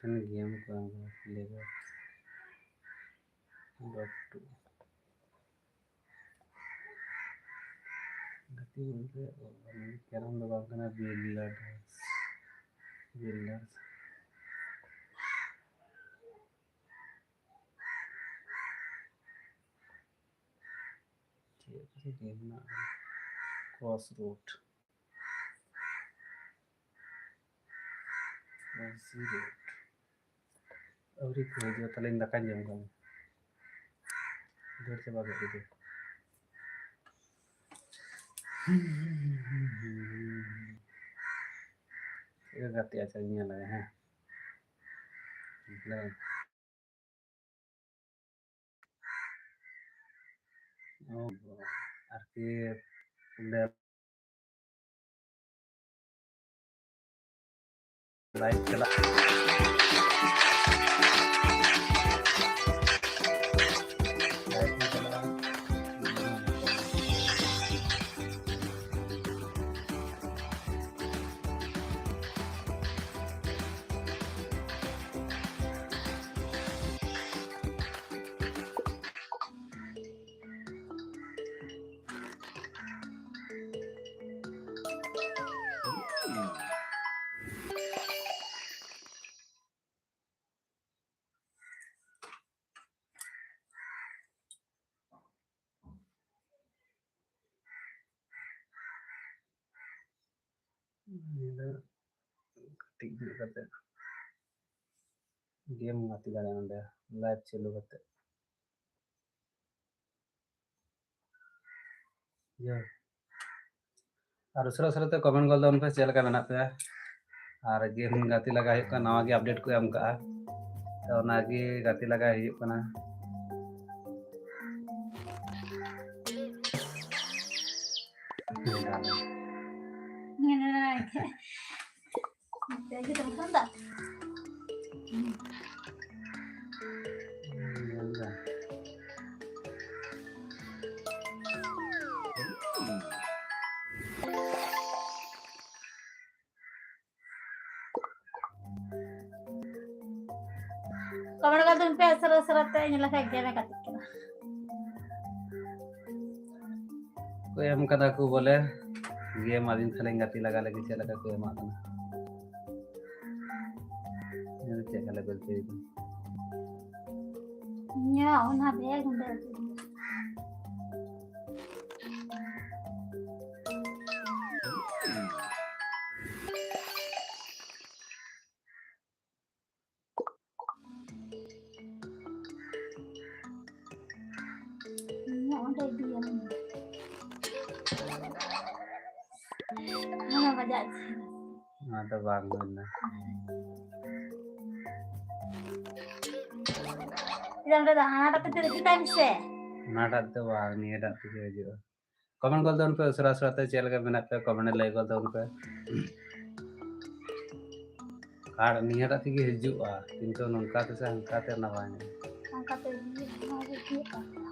ᱠᱟᱱ ᱜᱮᱭᱟᱢ ᱠᱚ ᱞᱮᱵᱮᱞ ᱰᱚᱴ ᱴᱩ᱾ ᱜᱟᱛᱮ ᱵᱚᱞᱛᱮ ᱠᱮᱨᱟᱢ ᱫᱚ ᱵᱟᱝ ᱠᱟᱱᱟ, ᱵᱤᱞᱰᱟᱨᱥ, ᱵᱤᱞᱰᱟᱨᱥ᱾ ᱪᱮᱫ ᱦᱮᱱᱟᱜᱼᱟ? Cross road. Cross road. ᱟᱹᱣᱨᱤ ᱠᱚ ᱦᱤᱡᱩᱜᱼᱟ, ᱛᱟᱦᱞᱮᱧ ᱫᱟᱠᱟᱧ ᱡᱚᱢ ᱠᱟᱜ ᱜᱮ᱾ ᱫᱟᱹᱲ ᱪᱟᱵᱟ ᱠᱮᱫ ᱜᱮ᱾ ᱪᱮᱫ ᱠᱚ ᱜᱟᱛᱮᱜᱼᱟ, ᱟᱪᱪᱷᱟ, ᱧᱮᱞ ᱞᱮᱜᱮ, ᱦᱮᱸ᱾ ᱦᱮᱞᱳ᱾ ᱚ, ᱟᱨᱠᱤ ᱚᱸᱰᱮ live ᱪᱟᱞᱟᱜ᱾ Live ᱪᱟᱞᱟᱜ᱾ ᱧᱤᱫᱟᱹ ᱠᱟᱹᱴᱤᱡ ᱧᱚᱜ ᱠᱟᱛᱮ game ᱜᱟᱛᱮ ᱫᱟᱲᱮᱭᱟᱜᱼᱟ ᱱᱚᱸᱰᱮ live ᱪᱟᱹᱞᱩ ᱠᱟᱛᱮ᱾ ᱤᱭᱟᱹ᱾ ᱟᱨ ᱩᱥᱟᱹᱨᱟ ᱩᱥᱟᱹᱨᱟ ᱛᱮ comment ᱜᱚᱫ ᱛᱟᱵᱚᱱ ᱯᱮ, ᱪᱮᱫ ᱞᱮᱠᱟ ᱢᱮᱱᱟᱜ ᱯᱮᱭᱟ? ᱟᱨ game ᱜᱟᱛᱮ ᱞᱟᱜᱟ ᱦᱩᱭᱩᱜ ᱠᱟᱱᱟ, ᱱᱟᱣᱟ ᱜᱮ update ᱠᱚ ᱮᱢ ᱠᱟᱜᱼᱟ, ᱛᱚ ᱚᱱᱟᱜᱮ ᱜᱟᱛᱮ ᱞᱟᱜᱟ ᱦᱩᱭᱩᱜ ᱠᱟᱱᱟ᱾ Comment ᱠᱟᱛᱮ ᱯᱮ ᱥᱟᱨᱟ ᱥᱟᱨᱟ ᱛᱮ ᱧᱮᱞ ᱞᱮᱠᱷᱟᱡ game ᱮ ᱜᱟᱛᱮᱜ ᱠᱟᱱᱟ᱾ ᱠᱚ ᱮᱢ ᱠᱟᱫᱟ ᱠᱚ ᱵᱚᱞᱮ, game ᱟᱹᱞᱤᱧ ᱛᱟᱦᱞᱮᱧ ᱜᱟᱛᱮ ᱞᱟᱜᱟ ᱞᱟᱹᱜᱤᱫ, ᱪᱮᱫ ᱞᱮᱠᱟ ᱠᱚ ᱮᱢᱟᱜ ᱠᱟᱱᱟ᱾ ᱧᱮᱞ ᱪᱮᱫ ᱞᱮᱠᱟ level ᱪᱚᱭ ᱫᱟ᱾ ᱤᱧᱟᱹᱜ ᱚᱱᱟ bag ᱚᱸᱰᱮ ᱟᱹᱜᱩ ᱢᱮ᱾ ᱦᱮᱸ, ᱵᱟᱡᱟᱜ ᱠᱟᱱᱟ᱾ ᱚᱱᱟ ᱫᱚ ᱵᱟᱝ ᱦᱩᱭ ᱞᱮᱱᱟ᱾ ᱪᱮᱫᱟᱜ ᱚᱸᱰᱮ ᱫᱚ ᱦᱟᱱᱟᱴᱟᱜ ᱛᱮ ᱦᱤᱡᱩᱜ ᱛᱟᱭ ᱢᱮᱥᱮ᱾ ᱚᱱᱟᱴᱟᱜ ᱫᱚ ᱵᱟᱝ, ᱱᱤᱭᱟᱹᱴᱟᱜ ᱛᱮᱜᱮ ᱦᱤᱡᱩᱜᱼᱟ᱾ ᱠᱚᱢᱮᱱᱴ ᱜᱚᱫ ᱛᱟᱵᱚᱱ ᱯᱮ ᱩᱥᱟᱹᱨᱟ ᱩᱥᱟᱹᱨᱟ ᱛᱮ, ᱪᱮᱫ ᱞᱮᱠᱟ ᱢᱮᱱᱟᱜ ᱯᱮᱭᱟ, ᱠᱚᱢᱮᱱᱴ ᱨᱮ ᱞᱟᱹᱭ ᱜᱚᱫ ᱛᱟᱵᱚᱱ ᱯᱮ᱾ ᱟᱨ ᱱᱤᱭᱟᱹᱴᱟᱜ ᱛᱮᱜᱮ ᱦᱤᱡᱩᱜᱼᱟ, ᱠᱤᱱᱛᱩ ᱱᱚᱝᱠᱟ ᱛᱮᱥᱮ ᱦᱟᱱᱠᱟ ᱛᱮ ᱚᱱᱟ ᱵᱟᱝ ᱦᱤᱡᱩᱜᱼᱟ᱾ ᱚᱱᱠᱟ ᱛᱮ ᱦᱤᱡᱩᱜ ᱠᱟᱱᱟ᱾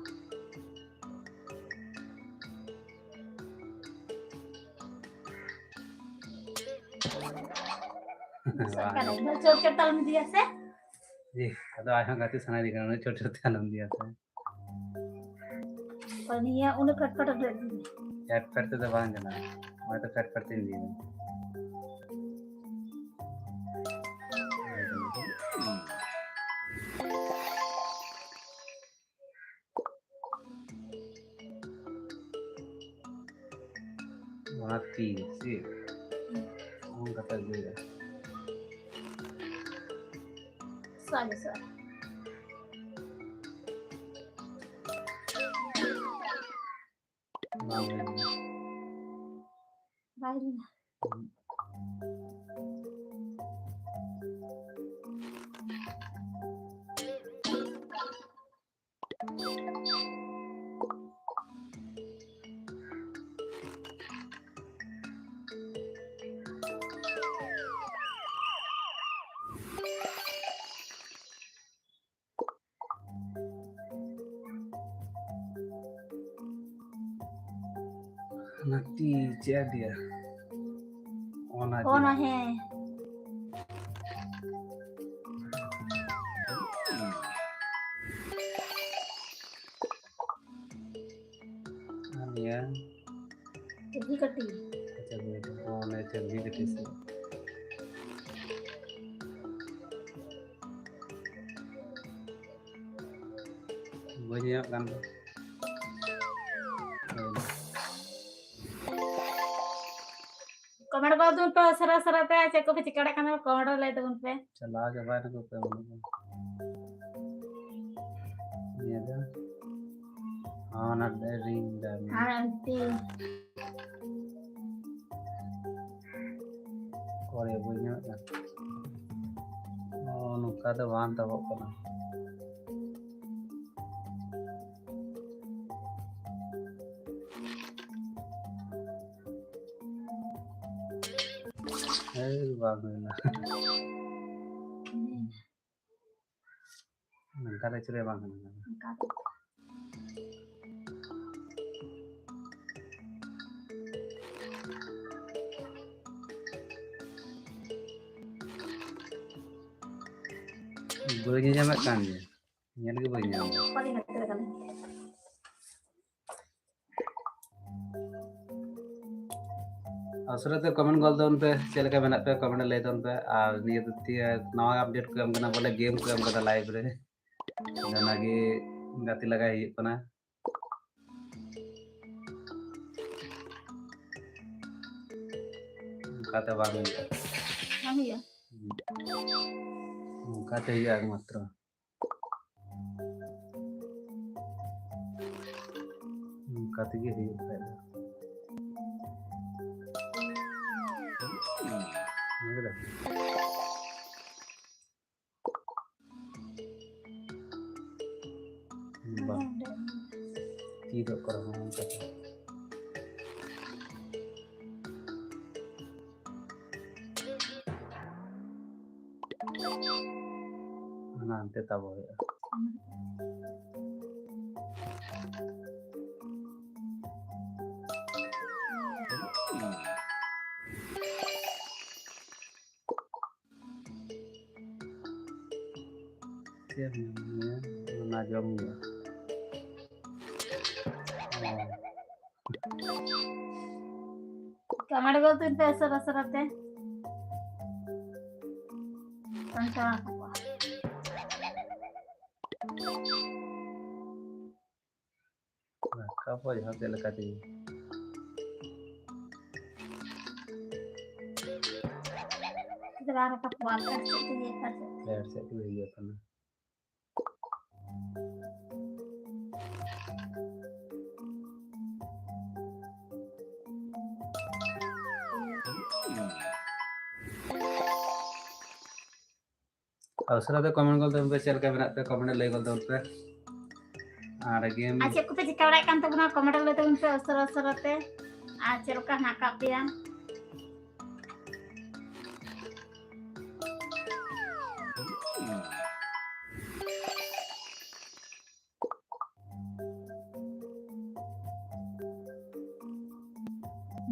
ᱵᱟᱝ᱾ ᱪᱚᱴ ᱪᱚᱴ ᱛᱟᱞᱚᱢ ᱤᱫᱤᱭᱟ ᱥᱮ? ᱡᱤ, ᱟᱫᱚ ᱟᱡ ᱦᱚᱸ ᱜᱟᱛᱮ ᱥᱟᱱᱟᱭᱮᱫᱮ ᱠᱟᱱᱟ, ᱩᱱᱟᱹᱜ ᱪᱚᱴ ᱪᱚᱴ ᱛᱮ ᱟᱞᱚᱢ ᱤᱫᱤᱭᱟ ᱥᱮ᱾ ᱦᱳᱭ, ᱱᱤᱭᱟᱹ ᱩᱱᱟᱹᱜ ᱯᱷᱮᱰ ᱯᱷᱮᱰ ᱨᱮ ᱤᱫᱤ ᱢᱮ᱾ ᱯᱷᱮᱰ ᱯᱷᱮᱰ ᱛᱮᱫᱚ ᱵᱟᱝ ᱜᱟᱱᱚᱜᱼᱟ, ᱱᱚᱜᱼᱚᱭ ᱛᱚ ᱯᱷᱮᱰ ᱯᱷᱮᱰ ᱛᱮᱧ ᱤᱫᱤᱭᱮᱫᱟ᱾ ᱚᱱᱟ ᱛᱤ ᱥᱮ ᱚᱱᱠᱟ ᱠᱟᱛᱮ ᱟᱹᱜᱩᱭᱟ᱾ ᱥᱚᱨᱤ, ᱥᱚᱨᱤ᱾ ᱵᱟᱝ ᱦᱩᱭ ᱞᱮᱱᱟ᱾ ᱵᱟᱭ ᱦᱩᱭ ᱞᱮᱱᱟ᱾ ᱦᱟᱱᱟ ᱛᱤ ᱪᱮᱫ ᱟᱫᱮᱭᱟ? ᱚᱱᱟ ᱚᱱᱟ, ᱦᱮᱸ᱾ ᱟᱨ ᱱᱤᱭᱟᱹ ᱪᱟᱹᱵᱷᱤ ᱠᱟᱹᱴᱤ᱾ ᱟᱪᱪᱷᱟ, ᱱᱤᱭᱟᱹ ᱫᱚ, ᱚ, ᱚᱱᱟ ᱪᱟᱹᱵᱷᱤ ᱠᱟᱹᱴᱤ ᱥᱮ᱾ ᱵᱟᱹᱧ ᱧᱮᱞᱚᱜ ᱠᱟᱱ ᱫᱚ᱾ ᱠᱚᱢᱮᱱᱴ ᱠᱚ ᱩᱫᱩᱜ ᱯᱮ, ᱥᱟᱨᱟ ᱥᱟᱨᱟ ᱛᱮ ᱪᱮᱫ ᱠᱚᱯᱮ ᱪᱤᱠᱟᱹ ᱵᱟᱲᱟᱭ ᱠᱟᱱᱟ, ᱠᱚᱢᱮᱱᱴ ᱨᱮ ᱞᱟᱹᱭ ᱛᱟᱵᱚᱱ ᱯᱮ᱾ ᱪᱟᱞᱟᱣ ᱪᱟᱵᱟᱭᱮᱱᱟ ᱠᱚ, ᱚᱠᱚᱭ ᱵᱟᱹᱱᱩᱜ ᱠᱚᱣᱟ᱾ ᱱᱤᱭᱟᱹ ᱫᱚ, ᱦᱚᱸ, ᱚᱱᱟ ᱨᱤᱝ ᱫᱟ ᱟᱨ ᱟᱱᱴᱤ᱾ ᱚᱠᱚᱭ ᱵᱟᱹᱧ ᱧᱟᱢᱮᱫ ᱠᱟᱱ᱾ ᱚ, ᱱᱚᱝᱠᱟ ᱫᱚ ᱵᱟᱝ ᱛᱟᱵᱚᱜ ᱠᱟᱱᱟ᱾ ᱦᱮᱸ, ᱵᱟᱝ ᱦᱩᱭᱱᱟ᱾ ᱱᱚᱝᱠᱟ ᱫᱚ ᱪᱮᱫ ᱵᱟᱝ ᱦᱩᱭᱱᱟ᱾ ᱵᱟᱹᱧ ᱧᱟᱢᱮᱫ ᱠᱟᱱ ᱜᱮᱭᱟ, ᱧᱮᱞ ᱜᱮ ᱵᱟᱹᱧ ᱧᱟᱢ ᱮᱫᱟ᱾ ᱚᱠᱟ ᱨᱮ ᱜᱟᱛᱮ ᱠᱟᱱᱟ? ᱩᱥᱟᱹᱨᱟ ᱛᱮ comment ᱜᱚᱫ ᱛᱟᱵᱚᱱ ᱯᱮ, ᱪᱮᱫ ᱞᱮᱠᱟ ᱢᱮᱱᱟᱜ ᱯᱮᱭᱟ comment ᱨᱮ ᱞᱟᱹᱭ ᱛᱟᱵᱚᱱ ᱯᱮ᱾ ᱟᱨ ᱱᱤᱭᱟᱹ ᱫᱚ ᱛᱤ-, ᱱᱟᱣᱟ update ᱠᱚ ᱮᱢ ᱠᱟᱱᱟ, ᱵᱚᱞᱮ game ᱠᱚ ᱮᱢ ᱠᱟᱫᱟ live ᱨᱮ, ᱚᱱᱟᱜᱮ ᱜᱟᱛᱮ ᱞᱟᱜᱟᱭ ᱦᱩᱭᱩᱜ ᱠᱟᱱᱟ᱾ ᱚᱱᱠᱟᱛᱮ ᱵᱟᱝ ᱦᱩᱭᱩᱜᱼᱟ᱾ ᱵᱟᱝ ᱦᱩᱭᱩᱜᱼᱟ? ᱚᱱᱠᱟᱛᱮ ᱦᱩᱭᱩᱜᱼᱟ ᱮᱠᱢᱟᱛᱨᱚ᱾ ᱚᱱᱠᱟ ᱛᱮᱜᱮ ᱦᱩᱭᱩᱜ ᱠᱷᱟᱡ ᱫᱚ᱾ ᱵᱩᱡᱷᱟᱹᱣ ᱠᱮᱫᱟ? ᱵᱟᱝ᱾ ᱛᱤ ᱫᱚ ᱚᱠᱟ ᱨᱮᱦᱚᱸ ᱵᱟᱝ ᱪᱟᱯᱟ᱾ ᱚᱱᱟ ᱦᱟᱱᱛᱮ ᱛᱟᱵᱚ ᱦᱩᱭᱩᱜᱼᱟ᱾ ᱪᱮᱫ ᱮᱢ ᱧᱟᱢᱟ? ᱚᱱᱟ ᱡᱚᱢ ᱦᱩᱭᱩᱜᱼᱟ᱾ ᱚ᱾ ᱠᱟᱢᱟᱲ ᱜᱚᱫ ᱯᱮ ᱩᱥᱟᱹᱨᱟ ᱩᱥᱟᱹᱨᱟ ᱛᱮ᱾ ᱥᱟᱱᱛᱟᱲ ᱠᱚ᱾ ᱨᱟᱠᱟᱵᱚᱜ ᱡᱟᱦᱟᱸ ᱪᱮᱫ ᱞᱮᱠᱟ ᱛᱮᱜᱮ᱾ ᱪᱮᱫ ᱵᱟᱝ ᱨᱟᱠᱟᱵ ᱠᱚᱜᱼᱟ, ᱯᱷᱮᱰ ᱥᱮᱫ ᱛᱮᱜᱮ, ᱯᱷᱮᱰ ᱥᱮᱫ᱾ ᱯᱷᱮᱰ ᱥᱮᱫ ᱛᱮᱜᱮ ᱦᱩᱭᱩᱜ ᱠᱟᱱᱟ᱾ ᱩᱥᱟᱹᱨᱟ ᱛᱮ ᱠᱚᱢᱮᱱᱴ ᱜᱚᱫ ᱛᱟᱵᱚᱱ ᱯᱮ, ᱪᱮᱫ ᱞᱮᱠᱟ ᱢᱮᱱᱟᱜ ᱯᱮᱭᱟ, ᱠᱚᱢᱮᱱᱴ ᱨᱮ ᱞᱟᱹᱭ ᱜᱚᱫ ᱛᱟᱵᱚᱱ ᱯᱮ᱾ ᱟᱨ ᱜᱮᱢ ᱟᱨ ᱪᱮᱫ ᱠᱚᱯᱮ ᱪᱤᱠᱟᱹ ᱵᱟᱲᱟᱭᱮᱫ ᱠᱟᱱ ᱛᱟᱵᱚᱱᱟ, ᱠᱚᱢᱮᱱᱴ ᱨᱮ ᱞᱟᱹᱭ ᱛᱟᱵᱚᱱ ᱯᱮ ᱩᱥᱟᱹᱨᱟ ᱩᱥᱟᱹᱨᱟ ᱛᱮ, ᱟᱨ ᱪᱮᱫ ᱞᱮᱠᱟ ᱦᱮᱱᱟᱜ ᱟᱠᱟᱫ ᱯᱮᱭᱟ᱾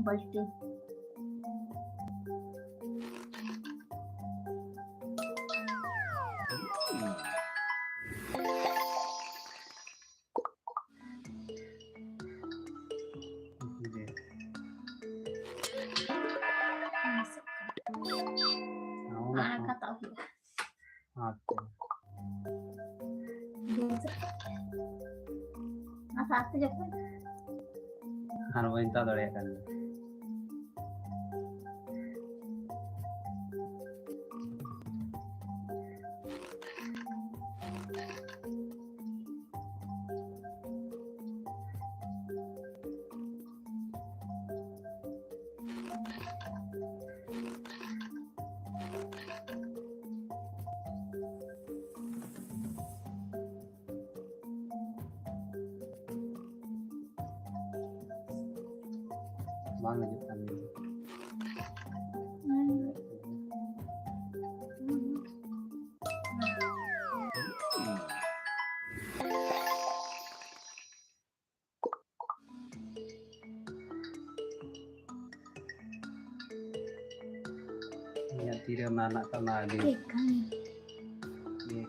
ᱵᱟᱹᱞᱴᱤ᱾ ᱟᱨ ᱠᱟᱛᱟ ᱦᱩᱭᱩᱜᱼᱟ᱾ ᱟᱪᱪᱷᱟ᱾ ᱟᱥᱛᱮ ᱟᱥᱛᱮ ᱡᱚᱠᱷᱚᱱ ᱟᱨ ᱵᱟᱹᱧ ᱛᱟᱲᱟᱢ ᱫᱟᱲᱮᱭᱟᱜ ᱠᱟᱱᱟ᱾ ᱵᱟᱝ ᱦᱤᱡᱩᱜ ᱠᱟᱱ ᱜᱮᱭᱟ᱾ ᱤᱧᱟᱹᱜ ᱛᱤᱨᱮ ᱚᱱᱟ ᱦᱮᱱᱟᱜ ᱠᱟᱜ, ᱚᱱᱟ ᱟᱹᱰᱤ ᱴᱷᱤᱠ ᱜᱮᱭᱟ᱾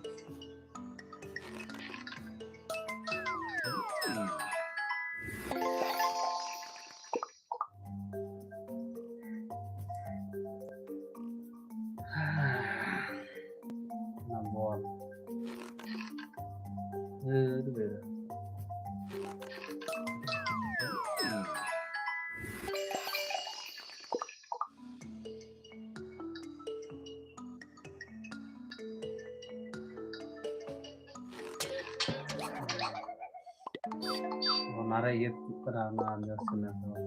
ᱱᱚᱢᱵᱚᱨ᱾ ᱦᱮᱸ, ᱟᱹᱰᱤ ᱵᱮᱲᱟ᱾ ᱚᱱᱟᱨᱮ ᱤᱭᱟᱹ ᱛᱩᱫᱩᱜ ᱠᱟᱱᱟ, ᱚᱱᱟ ᱟᱫᱚ ᱥᱤᱱᱮᱢᱟ᱾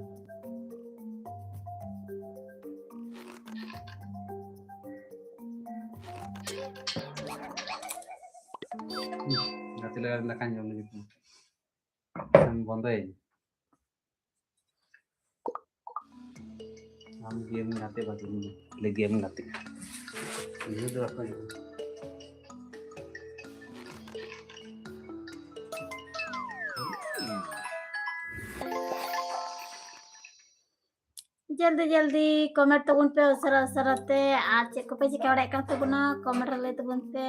ᱜᱟᱛᱮ ᱞᱟᱜᱟᱣ ᱫᱟᱠᱟᱧ ᱡᱚᱢ ᱞᱟᱹᱜᱤᱫ᱾ ᱠᱷᱟᱱ ᱵᱚᱱᱫᱚᱭᱟᱹᱧ᱾ ᱟᱢ ᱜᱮᱢ ᱜᱟᱛᱮ ᱵᱟᱹᱜᱤ ᱢᱮ᱾ ᱞᱟᱹᱜᱤᱫ ᱮᱢ ᱜᱟᱛᱮᱜᱼᱟ᱾ ᱩᱭᱦᱟᱹᱨ ᱫᱚ ᱵᱟᱠᱚ ᱦᱤᱡᱩᱜᱼᱟ᱾ ᱡᱚᱞᱫᱤ ᱡᱚᱞᱫᱤ ᱠᱚᱢᱮᱱᱴ ᱛᱟᱵᱚᱱ ᱯᱮ ᱩᱥᱟᱹᱨᱟ ᱩᱥᱟᱹᱨᱟ ᱛᱮ᱾ ᱟᱨ ᱪᱮᱫ ᱠᱚᱯᱮ ᱪᱤᱠᱟᱹ ᱵᱟᱲᱟᱭᱮᱫ ᱠᱟᱱ ᱛᱟᱵᱚᱱᱟ, ᱠᱚᱢᱮᱱᱴ ᱨᱮ ᱞᱟᱹᱭ ᱛᱟᱵᱚᱱ ᱯᱮ᱾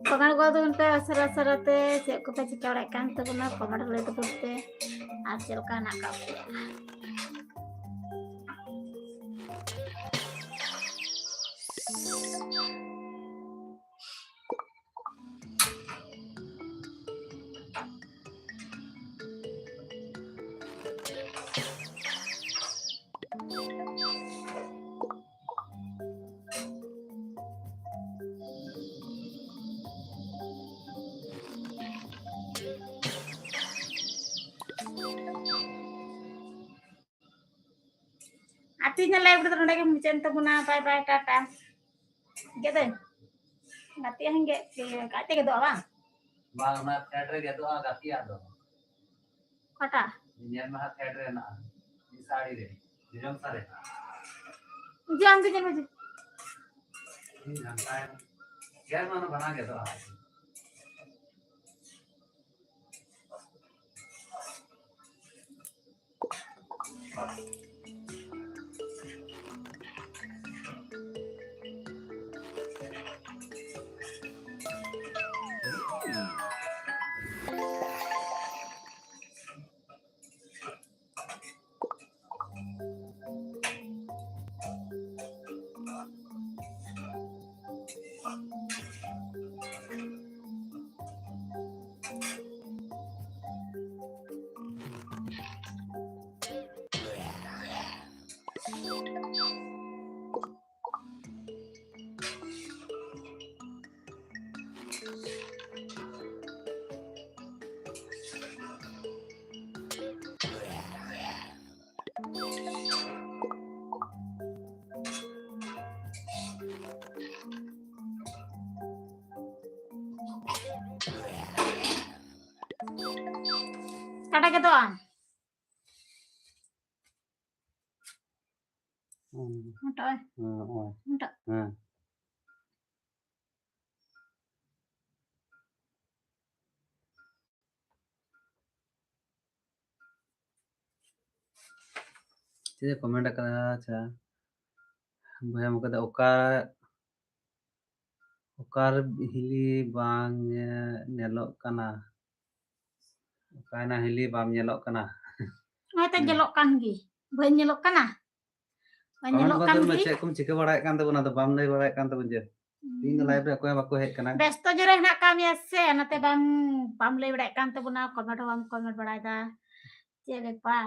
ᱠᱚᱢᱮᱱᱴ ᱜᱚᱫ ᱛᱟᱵᱚᱱ ᱯᱮ ᱩᱥᱟᱹᱨᱟ ᱩᱥᱟᱹᱨᱟ ᱛᱮ, ᱪᱮᱫ ᱠᱚᱯᱮ ᱪᱤᱠᱟᱹ ᱵᱟᱲᱟᱭᱮᱫ ᱠᱟᱱ ᱛᱟᱵᱚᱱᱟ, ᱠᱚᱢᱮᱱᱴ ᱨᱮ ᱞᱟᱹᱭ ᱛᱟᱵᱚᱱ ᱯᱮ᱾ ᱟᱨ ᱪᱮᱫ ᱞᱮᱠᱟ ᱦᱮᱱᱟᱜ ᱟᱠᱟᱫ ᱯᱮᱭᱟ? ᱟᱨ ᱛᱮᱦᱮᱧᱟᱜ ᱞᱟᱭᱤᱵᱷ ᱨᱮᱫᱚ ᱱᱚᱰᱮ ᱜᱮ ᱢᱩᱪᱟᱹᱫ ᱮᱱ ᱛᱟᱵᱚᱱᱟ᱾ ᱵᱟᱭ ᱵᱟᱭ, ᱴᱟᱴᱟ᱾ ᱜᱮᱫᱟᱹᱧ᱾ ᱜᱟᱛᱮᱜ ᱦᱚᱸᱧ ᱜᱮᱫ ᱜᱮ, ᱟᱡ ᱛᱮᱜᱮ ᱜᱮᱫᱚᱜᱼᱟ ᱵᱟᱝ? ᱵᱟᱝ, ᱚᱱᱟ ᱯᱷᱮᱰ ᱨᱮ ᱜᱮᱫᱚᱜᱼᱟ ᱜᱟᱛᱮᱭᱟᱜ ᱫᱚ᱾ ᱚᱠᱟᱴᱟᱜ? ᱧᱮᱞ ᱢᱮ ᱦᱟᱸᱜ, ᱯᱷᱮᱰ ᱨᱮ ᱦᱮᱱᱟᱜᱼᱟ᱾ ᱢᱤᱫ ᱥᱟᱹᱲᱤ ᱨᱮ, ᱡᱚᱡᱚᱢ ᱥᱟᱨᱮ᱾ ᱡᱚᱢ ᱜᱮ ᱧᱮᱞ ᱢᱮ᱾ ᱤᱧ ᱜᱷᱟᱱᱴᱟᱭ ᱜᱮᱫ ᱢᱟ, ᱚᱱᱟ ᱵᱟᱱᱟᱨ ᱜᱮᱫᱚᱜᱼᱟ᱾ ᱠᱟᱴᱟ ᱜᱮᱫᱚᱜᱼᱟ᱾ ᱦᱩᱸ᱾ ᱢᱚᱴᱟ ᱳᱭ᱾ ᱦᱮᱸ, ᱱᱚᱜᱼᱚᱭ᱾ ᱢᱚᱴᱟ᱾ ᱦᱮᱸ᱾ ᱪᱮᱫ ᱮ comment ᱟᱠᱟᱫᱟ? ᱟᱪᱪᱷᱟ, ᱵᱚᱭᱦᱟ ᱢᱮᱱ ᱠᱟᱫᱟ, ᱚᱠᱟ, ᱚᱠᱟᱨᱮ ᱦᱤᱞᱤ ᱵᱟᱝ ᱧᱮ-, ᱧᱮᱞᱚᱜ ᱠᱟᱱᱟ? ᱚᱠᱟᱭᱮᱱᱟ ᱦᱤᱞᱤ, ᱵᱟᱢ ᱧᱮᱞᱚᱜ ᱠᱟᱱᱟ? ᱱᱚᱜᱼᱚᱭ ᱛᱚ ᱦᱮᱸ᱾ ᱧᱮᱞᱚᱜ ᱠᱟᱱ ᱜᱮ, ᱵᱟᱹᱧ ᱧᱮᱞᱚᱜ ᱠᱟᱱᱟ? ᱵᱟᱹᱧ comment ᱧᱮᱞᱚᱜ ᱵᱚᱫᱚᱞ ᱠᱟᱱ ᱢᱮ, ᱜᱮ? ᱪᱮᱫ ᱠᱚᱢ ᱪᱤᱠᱟᱹ ᱵᱟᱲᱟᱭᱮᱫ ᱠᱟᱱ ᱛᱟᱵᱚᱱᱟ? ᱟᱫᱚ ᱵᱟᱢ ᱞᱟᱹᱭ ᱵᱟᱲᱟᱭᱮᱫ ᱠᱟᱱ ᱛᱟᱵᱚᱱ ᱡᱮ ᱛᱮᱦᱮᱧ ᱫᱚ ᱦᱩᱸ᱾ live ᱨᱮ ᱚᱠᱚᱭ ᱦᱚᱸ ᱵᱟᱠᱚ ᱦᱮᱡ ᱠᱟᱱᱟ᱾ ᱵᱮᱥᱛᱚ ᱡᱚᱨᱮ ᱦᱮᱱᱟᱜ ᱠᱟᱜ ᱢᱮᱭᱟ ᱥᱮ, ᱚᱱᱟᱛᱮ ᱵᱟᱝ, ᱵᱟᱢ ᱞᱟᱹᱭ ᱵᱟᱲᱟᱭᱮᱫ ᱠᱟᱱ ᱛᱟᱵᱚᱱᱟ, comment ᱦᱚᱸ ᱵᱟᱢ comment ᱵᱟᱲᱟᱭᱮᱫᱟ᱾ ᱪᱮᱫ ᱵᱮᱯᱟᱨ?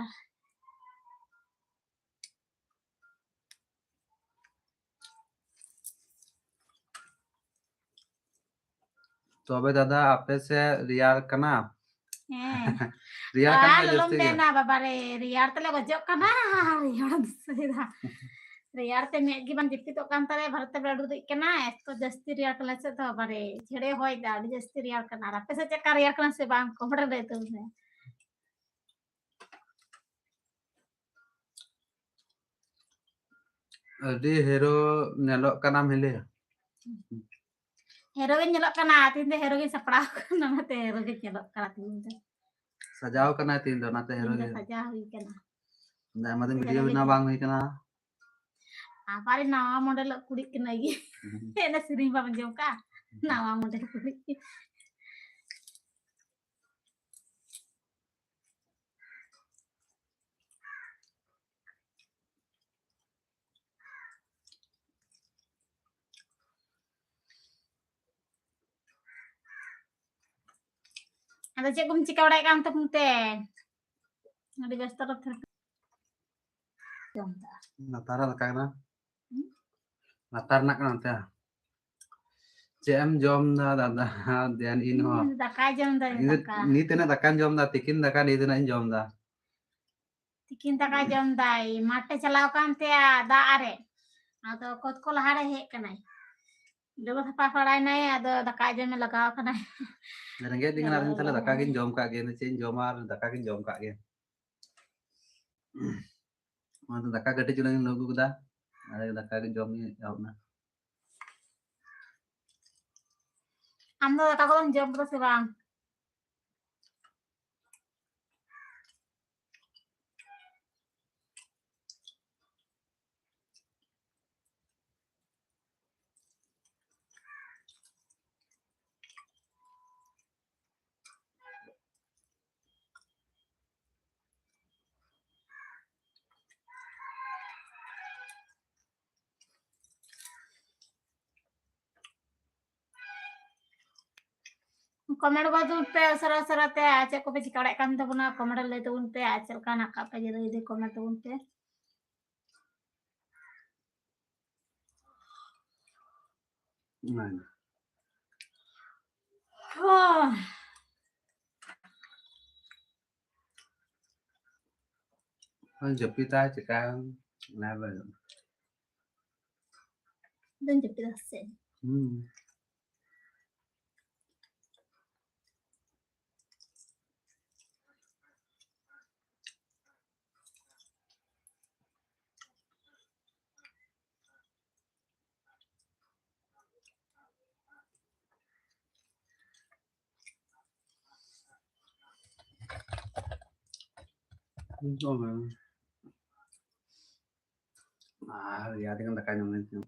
ᱛᱚᱵᱮ ᱫᱟᱫᱟ, ᱟᱯᱮ ᱥᱮᱫ ᱨᱮᱭᱟᱲ ᱠᱟᱱᱟ? ᱦᱮᱸ᱾ ᱨᱮᱭᱟᱲ ᱠᱟᱱ ᱟᱨ ᱜᱮᱭᱟ ᱟᱞᱚᱢ ᱡᱟᱹᱥᱛᱤ ᱜᱮ? ᱢᱮᱱᱟ, ᱵᱟᱵᱟ ᱨᱮ, ᱨᱮᱭᱟᱲ ᱛᱮᱞᱮ ᱜᱚᱡᱚᱜ ᱠᱟᱱᱟ᱾ ᱨᱮᱭᱟᱲ ᱫᱤᱥᱟᱹᱭᱮᱫᱟ᱾ ᱨᱮᱭᱟᱲ ᱛᱮ ᱢᱮᱫ ᱜᱮ ᱵᱟᱝ ᱡᱟᱹᱯᱤᱫᱚᱜ ᱠᱟᱱ ᱛᱟᱞᱮᱭᱟ, ᱵᱷᱟᱨᱚᱛ ᱛᱮ ᱵᱮᱲᱟ ᱰᱩᱵᱩᱡ ᱠᱟᱱᱟ᱾ ᱮᱛᱚ ᱡᱟᱹᱥᱛᱤ ᱨᱮᱭᱟᱲ ᱠᱟᱱᱟ ᱥᱮ ᱫᱚ, ᱵᱟᱵᱟ ᱨᱮ, ᱡᱷᱮᱲᱮ ᱦᱚᱭ ᱫᱟ, ᱟᱹᱰᱤ ᱡᱟᱹᱥᱛᱤ ᱨᱮᱭᱟᱲ ᱠᱟᱱᱟ᱾ ᱟᱨ ᱟᱯᱮ ᱥᱮᱫ ᱪᱮᱫ ᱞᱮᱠᱟ ᱨᱮᱭᱟᱲ ᱠᱟᱱᱟ ᱥᱮ ᱵᱟᱝ, comment ᱨᱮ ᱞᱟᱹᱭ ᱛᱟᱵᱚᱱ ᱢᱮ᱾ ᱟᱹᱰᱤ ᱦᱮᱨᱳ ᱧᱮᱞᱚᱜ ᱠᱟᱱᱟᱢ ᱦᱤᱞᱤ᱾ ᱦᱮᱨᱳ ᱜᱮᱧ ᱧᱮᱞᱚᱜ ᱠᱟᱱᱟ, ᱛᱤᱦᱤᱧ ᱫᱚ ᱦᱮᱨᱳ ᱜᱮᱧ ᱥᱟᱯᱲᱟᱣ ᱠᱟᱱᱟ, ᱚᱱᱟᱛᱮ ᱦᱮᱨᱳ ᱜᱮᱧ ᱧᱮᱞᱚᱜ ᱠᱟᱱᱟ ᱛᱤᱦᱤᱧ ᱫᱚ᱾ ᱥᱟᱡᱟᱣ ᱠᱟᱱᱟᱭ ᱛᱤᱦᱤᱧ ᱫᱚ, ᱚᱱᱟᱛᱮ ᱦᱮᱨᱳ ᱛᱤᱦᱤᱧ ᱫᱚ ᱜᱮ᱾ ᱥᱟᱡᱟᱣ ᱦᱩᱭ ᱠᱟᱱᱟ᱾ ᱟᱭᱢᱟ ᱫᱤᱱ ᱦᱮᱨᱳ video ᱜᱮ ᱵᱮᱱᱟᱣ ᱧᱮᱞᱚᱜ ᱵᱟᱝ ᱦᱩᱭ ᱠᱟᱱᱟ᱾ ᱟᱵᱟᱨ ᱱᱟᱣᱟ model ᱠᱩᱲᱤ ᱠᱟᱱᱟᱭ ᱜᱮ᱾ ᱦᱩᱸ᱾ ᱮᱱᱟ ᱥᱮᱨᱮᱧ ᱵᱟᱢ ᱟᱸᱡᱚᱢ ᱠᱟᱜᱼᱟ? ᱱᱟᱣᱟ model ᱠᱩᱲᱤ᱾ ᱟᱫᱚ ᱪᱮᱫ ᱠᱚᱢ ᱪᱤᱠᱟᱹ ᱵᱟᱲᱟᱭᱮᱫ ᱠᱟᱱ ᱛᱟᱵᱚᱱ ᱛᱮ? ᱟᱹᱰᱤ ᱵᱮᱥᱛᱚ ᱨᱮ ᱛᱟᱦᱮᱸ ᱡᱚᱢ ᱫᱟ᱾ ᱞᱟᱛᱟᱨ ᱨᱮ ᱫᱟᱠᱟ ᱠᱟᱱᱟ᱾ ᱦᱩᱸ? ᱞᱟᱛᱟᱨ ᱨᱮᱱᱟᱜ ᱠᱟᱱᱟ ᱚᱱᱛᱮ᱾ ᱪᱮᱫ ᱮᱢ ᱡᱚᱢ ᱫᱟ ᱫᱟᱫᱟ? ᱫᱮᱱ ᱤᱧ ᱦᱚᱸ᱾ ᱦᱩᱸ, ᱫᱟᱠᱟᱭ ᱡᱚᱢ ᱫᱟ, ᱤᱧ ᱫᱚ ᱫᱟᱠᱟ᱾ ᱱᱤᱛ ᱮᱱᱟᱜ ᱫᱟᱠᱟᱧ ᱡᱚᱢ ᱫᱟ, ᱛᱤᱠᱤᱱ ᱫᱟᱠᱟ ᱱᱤᱛ ᱮᱱᱟᱜ ᱤᱧ ᱡᱚᱢ ᱫᱟ᱾ ᱛᱤᱠᱤᱱ ᱫᱟᱠᱟ ᱡᱚᱢ ᱫᱟᱭ, ᱢᱟᱴᱷ ᱮ ᱪᱟᱞᱟᱣ ᱠᱟᱱ ᱛᱟᱦᱮᱸᱜᱼᱟ ᱫᱟᱜ ᱟᱨᱮ, ᱟᱫᱚ ᱠᱚᱛ ᱠᱚ ᱞᱟᱦᱟᱨᱮ ᱦᱮᱡ ᱠᱟᱱᱟᱭ, ᱰᱟᱹᱵᱽᱨᱟᱹ ᱥᱟᱯᱷᱟ ᱵᱟᱲᱟᱭᱱᱟᱭ, ᱟᱫᱚ ᱫᱟᱠᱟ ᱡᱚᱢᱮ ᱞᱟᱜᱟᱣ ᱠᱟᱱᱟᱭ᱾ ᱨᱮᱸᱜᱮᱡ ᱫᱤᱧ ᱠᱟᱱᱟ, ᱟᱫᱚᱧ ᱛᱟᱦᱞᱮ ᱫᱟᱠᱟ ᱜᱤᱧ ᱡᱚᱢ ᱠᱟᱜ ᱜᱮ, ᱪᱮᱫ ᱤᱧ ᱡᱚᱢᱟ, ᱟᱨ ᱫᱟᱠᱟ ᱜᱤᱧ ᱡᱚᱢ ᱠᱟᱜ ᱜᱮ᱾ ᱚᱱᱟᱛᱮ ᱫᱟᱠᱟ ᱠᱟᱹᱴᱤᱡ ᱪᱩᱞᱩᱝ ᱤᱧ ᱞᱩ ᱟᱹᱜᱩ ᱠᱮᱫᱟ, ᱟᱨ ᱫᱟᱠᱟ ᱜᱮ ᱡᱚᱢ ᱤᱧ ᱮᱦᱚᱵ ᱮᱱᱟ᱾ ᱟᱢ ᱫᱚ ᱫᱟᱠᱟ ᱠᱚᱫᱚᱢ ᱡᱚᱢ ᱠᱮᱫᱟ ᱥᱮ ᱵᱟᱝ? Comment ᱜᱚᱫ ᱛᱟᱵᱚᱱ ᱯᱮ ᱩᱥᱟᱹᱨᱟ ᱩᱥᱟᱹᱨᱟ ᱛᱮ, ᱟᱨ ᱪᱮᱫ ᱠᱚᱯᱮ ᱪᱤᱠᱟᱹ ᱵᱟᱲᱟᱭᱮᱫ ᱠᱟᱱ ᱛᱟᱵᱚᱱᱟ, comment ᱨᱮ ᱞᱟᱹᱭ ᱛᱟᱵᱚᱱ ᱯᱮ, ᱟᱨ ᱪᱮᱫ ᱞᱮᱠᱟ ᱦᱮᱱᱟᱜ ᱟᱠᱟᱫ ᱯᱮᱭᱟ, ᱡᱩᱫᱤ ᱡᱩᱫᱤ comment ᱛᱟᱵᱚᱱ ᱯᱮ᱾ ᱚᱱᱟᱜᱮ᱾ ᱦᱚᱸ᱾ ᱦᱳᱭ, ᱡᱟᱹᱯᱤᱫᱟ ᱪᱮᱠᱟ ᱚᱱᱟ ᱵᱟᱭ ᱜᱟᱱᱚᱜᱼᱟ᱾ ᱫᱩᱧ ᱡᱟᱹᱯᱤᱫᱟ ᱥᱮ? ᱦᱩᱸ᱾ ᱟᱨ ᱨᱮᱭᱟᱲ ᱛᱮᱜᱮ ᱫᱟᱠᱟ ᱡᱚᱢ ᱞᱮᱱ ᱛᱤᱧᱟ᱾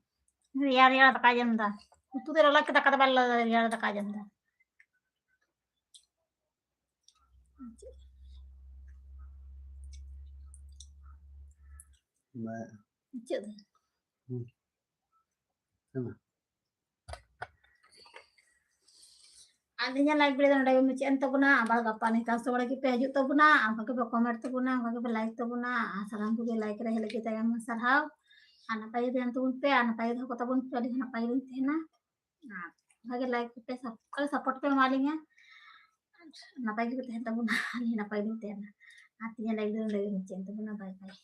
ᱨᱮᱭᱟᱲ ᱨᱮᱭᱟᱲ ᱫᱟᱠᱟ ᱡᱚᱢ ᱫᱟ᱾ ᱩᱛᱩ ᱫᱚ ᱞᱚᱞᱚ ᱠᱮᱫᱟ, ᱫᱟᱠᱟ ᱫᱚ ᱵᱟᱭ ᱞᱚᱞᱚ, ᱨᱮᱭᱟᱲ ᱫᱟᱠᱟ ᱡᱚᱢ ᱫᱟ᱾ ᱵᱟᱭ ᱪᱮᱫ? ᱦᱩᱸ᱾ ᱦᱮᱸ ᱢᱟ᱾ ᱟᱨ ᱛᱮᱦᱮᱧᱟᱜ live video ᱱᱚᱰᱮ ᱜᱮ ᱢᱩᱪᱟᱹᱫ ᱮᱱ ᱛᱟᱵᱚᱱᱟ᱾ ᱟᱵᱟᱨ ᱜᱟᱯᱟ ᱱᱤᱝᱠᱟ ᱥᱚᱢᱚᱭ ᱜᱮᱯᱮ ᱦᱤᱡᱩᱜ ᱛᱟᱵᱚᱱᱟ, ᱚᱱᱠᱟ ᱜᱮᱯᱮ comment ᱛᱟᱵᱚᱱᱟ, ᱚᱱᱠᱟ ᱜᱮᱯᱮ like ᱛᱟᱵᱚᱱᱟ᱾ ᱟᱨ ᱥᱟᱱᱟᱢ ᱠᱚᱜᱮ like ᱨᱮ ᱦᱮᱡ ᱞᱟᱹᱜᱤᱫ ᱛᱮ ᱟᱭᱢᱟ ᱥᱟᱨᱦᱟᱣ᱾ ᱟᱨ ᱱᱟᱯᱟᱭ ᱜᱮ ᱛᱟᱦᱮᱱ ᱛᱟᱵᱚᱱ ᱯᱮ, ᱟᱨ ᱱᱟᱯᱟᱭ ᱜᱮ ᱫᱚᱦᱚ ᱠᱚ ᱛᱟᱵᱚᱱ ᱯᱮ, ᱟᱹᱞᱤᱧ ᱦᱚᱸ ᱱᱟᱯᱟᱭ ᱜᱮᱞᱤᱧ ᱛᱟᱦᱮᱱᱟ᱾ ᱟᱨ ᱚᱱᱠᱟ ᱜᱮ like ᱯᱮ, sub-, support ᱯᱮ ᱮᱢᱟ ᱞᱤᱧᱟ᱾ ᱟᱨ ᱱᱟᱯᱟᱭ ᱜᱮᱯᱮ ᱛᱟᱦᱮᱱ ᱛᱟᱵᱚᱱᱟ, ᱟᱹᱞᱤᱧ ᱦᱚᱸ ᱱᱟᱯᱟᱭ ᱜᱮᱞᱤᱧ ᱛᱟᱦᱮᱱᱟ᱾ ᱟᱨ ᱛᱮᱦᱮᱧ ᱞᱟᱹᱜᱤᱫ ᱫᱚ ᱱᱚᱰᱮ ᱜᱮ ᱢᱩᱪᱟᱹᱫ ᱮᱱ ᱛᱟᱵᱚᱱᱟ᱾ ᱵᱟᱭ ᱵᱟᱭ᱾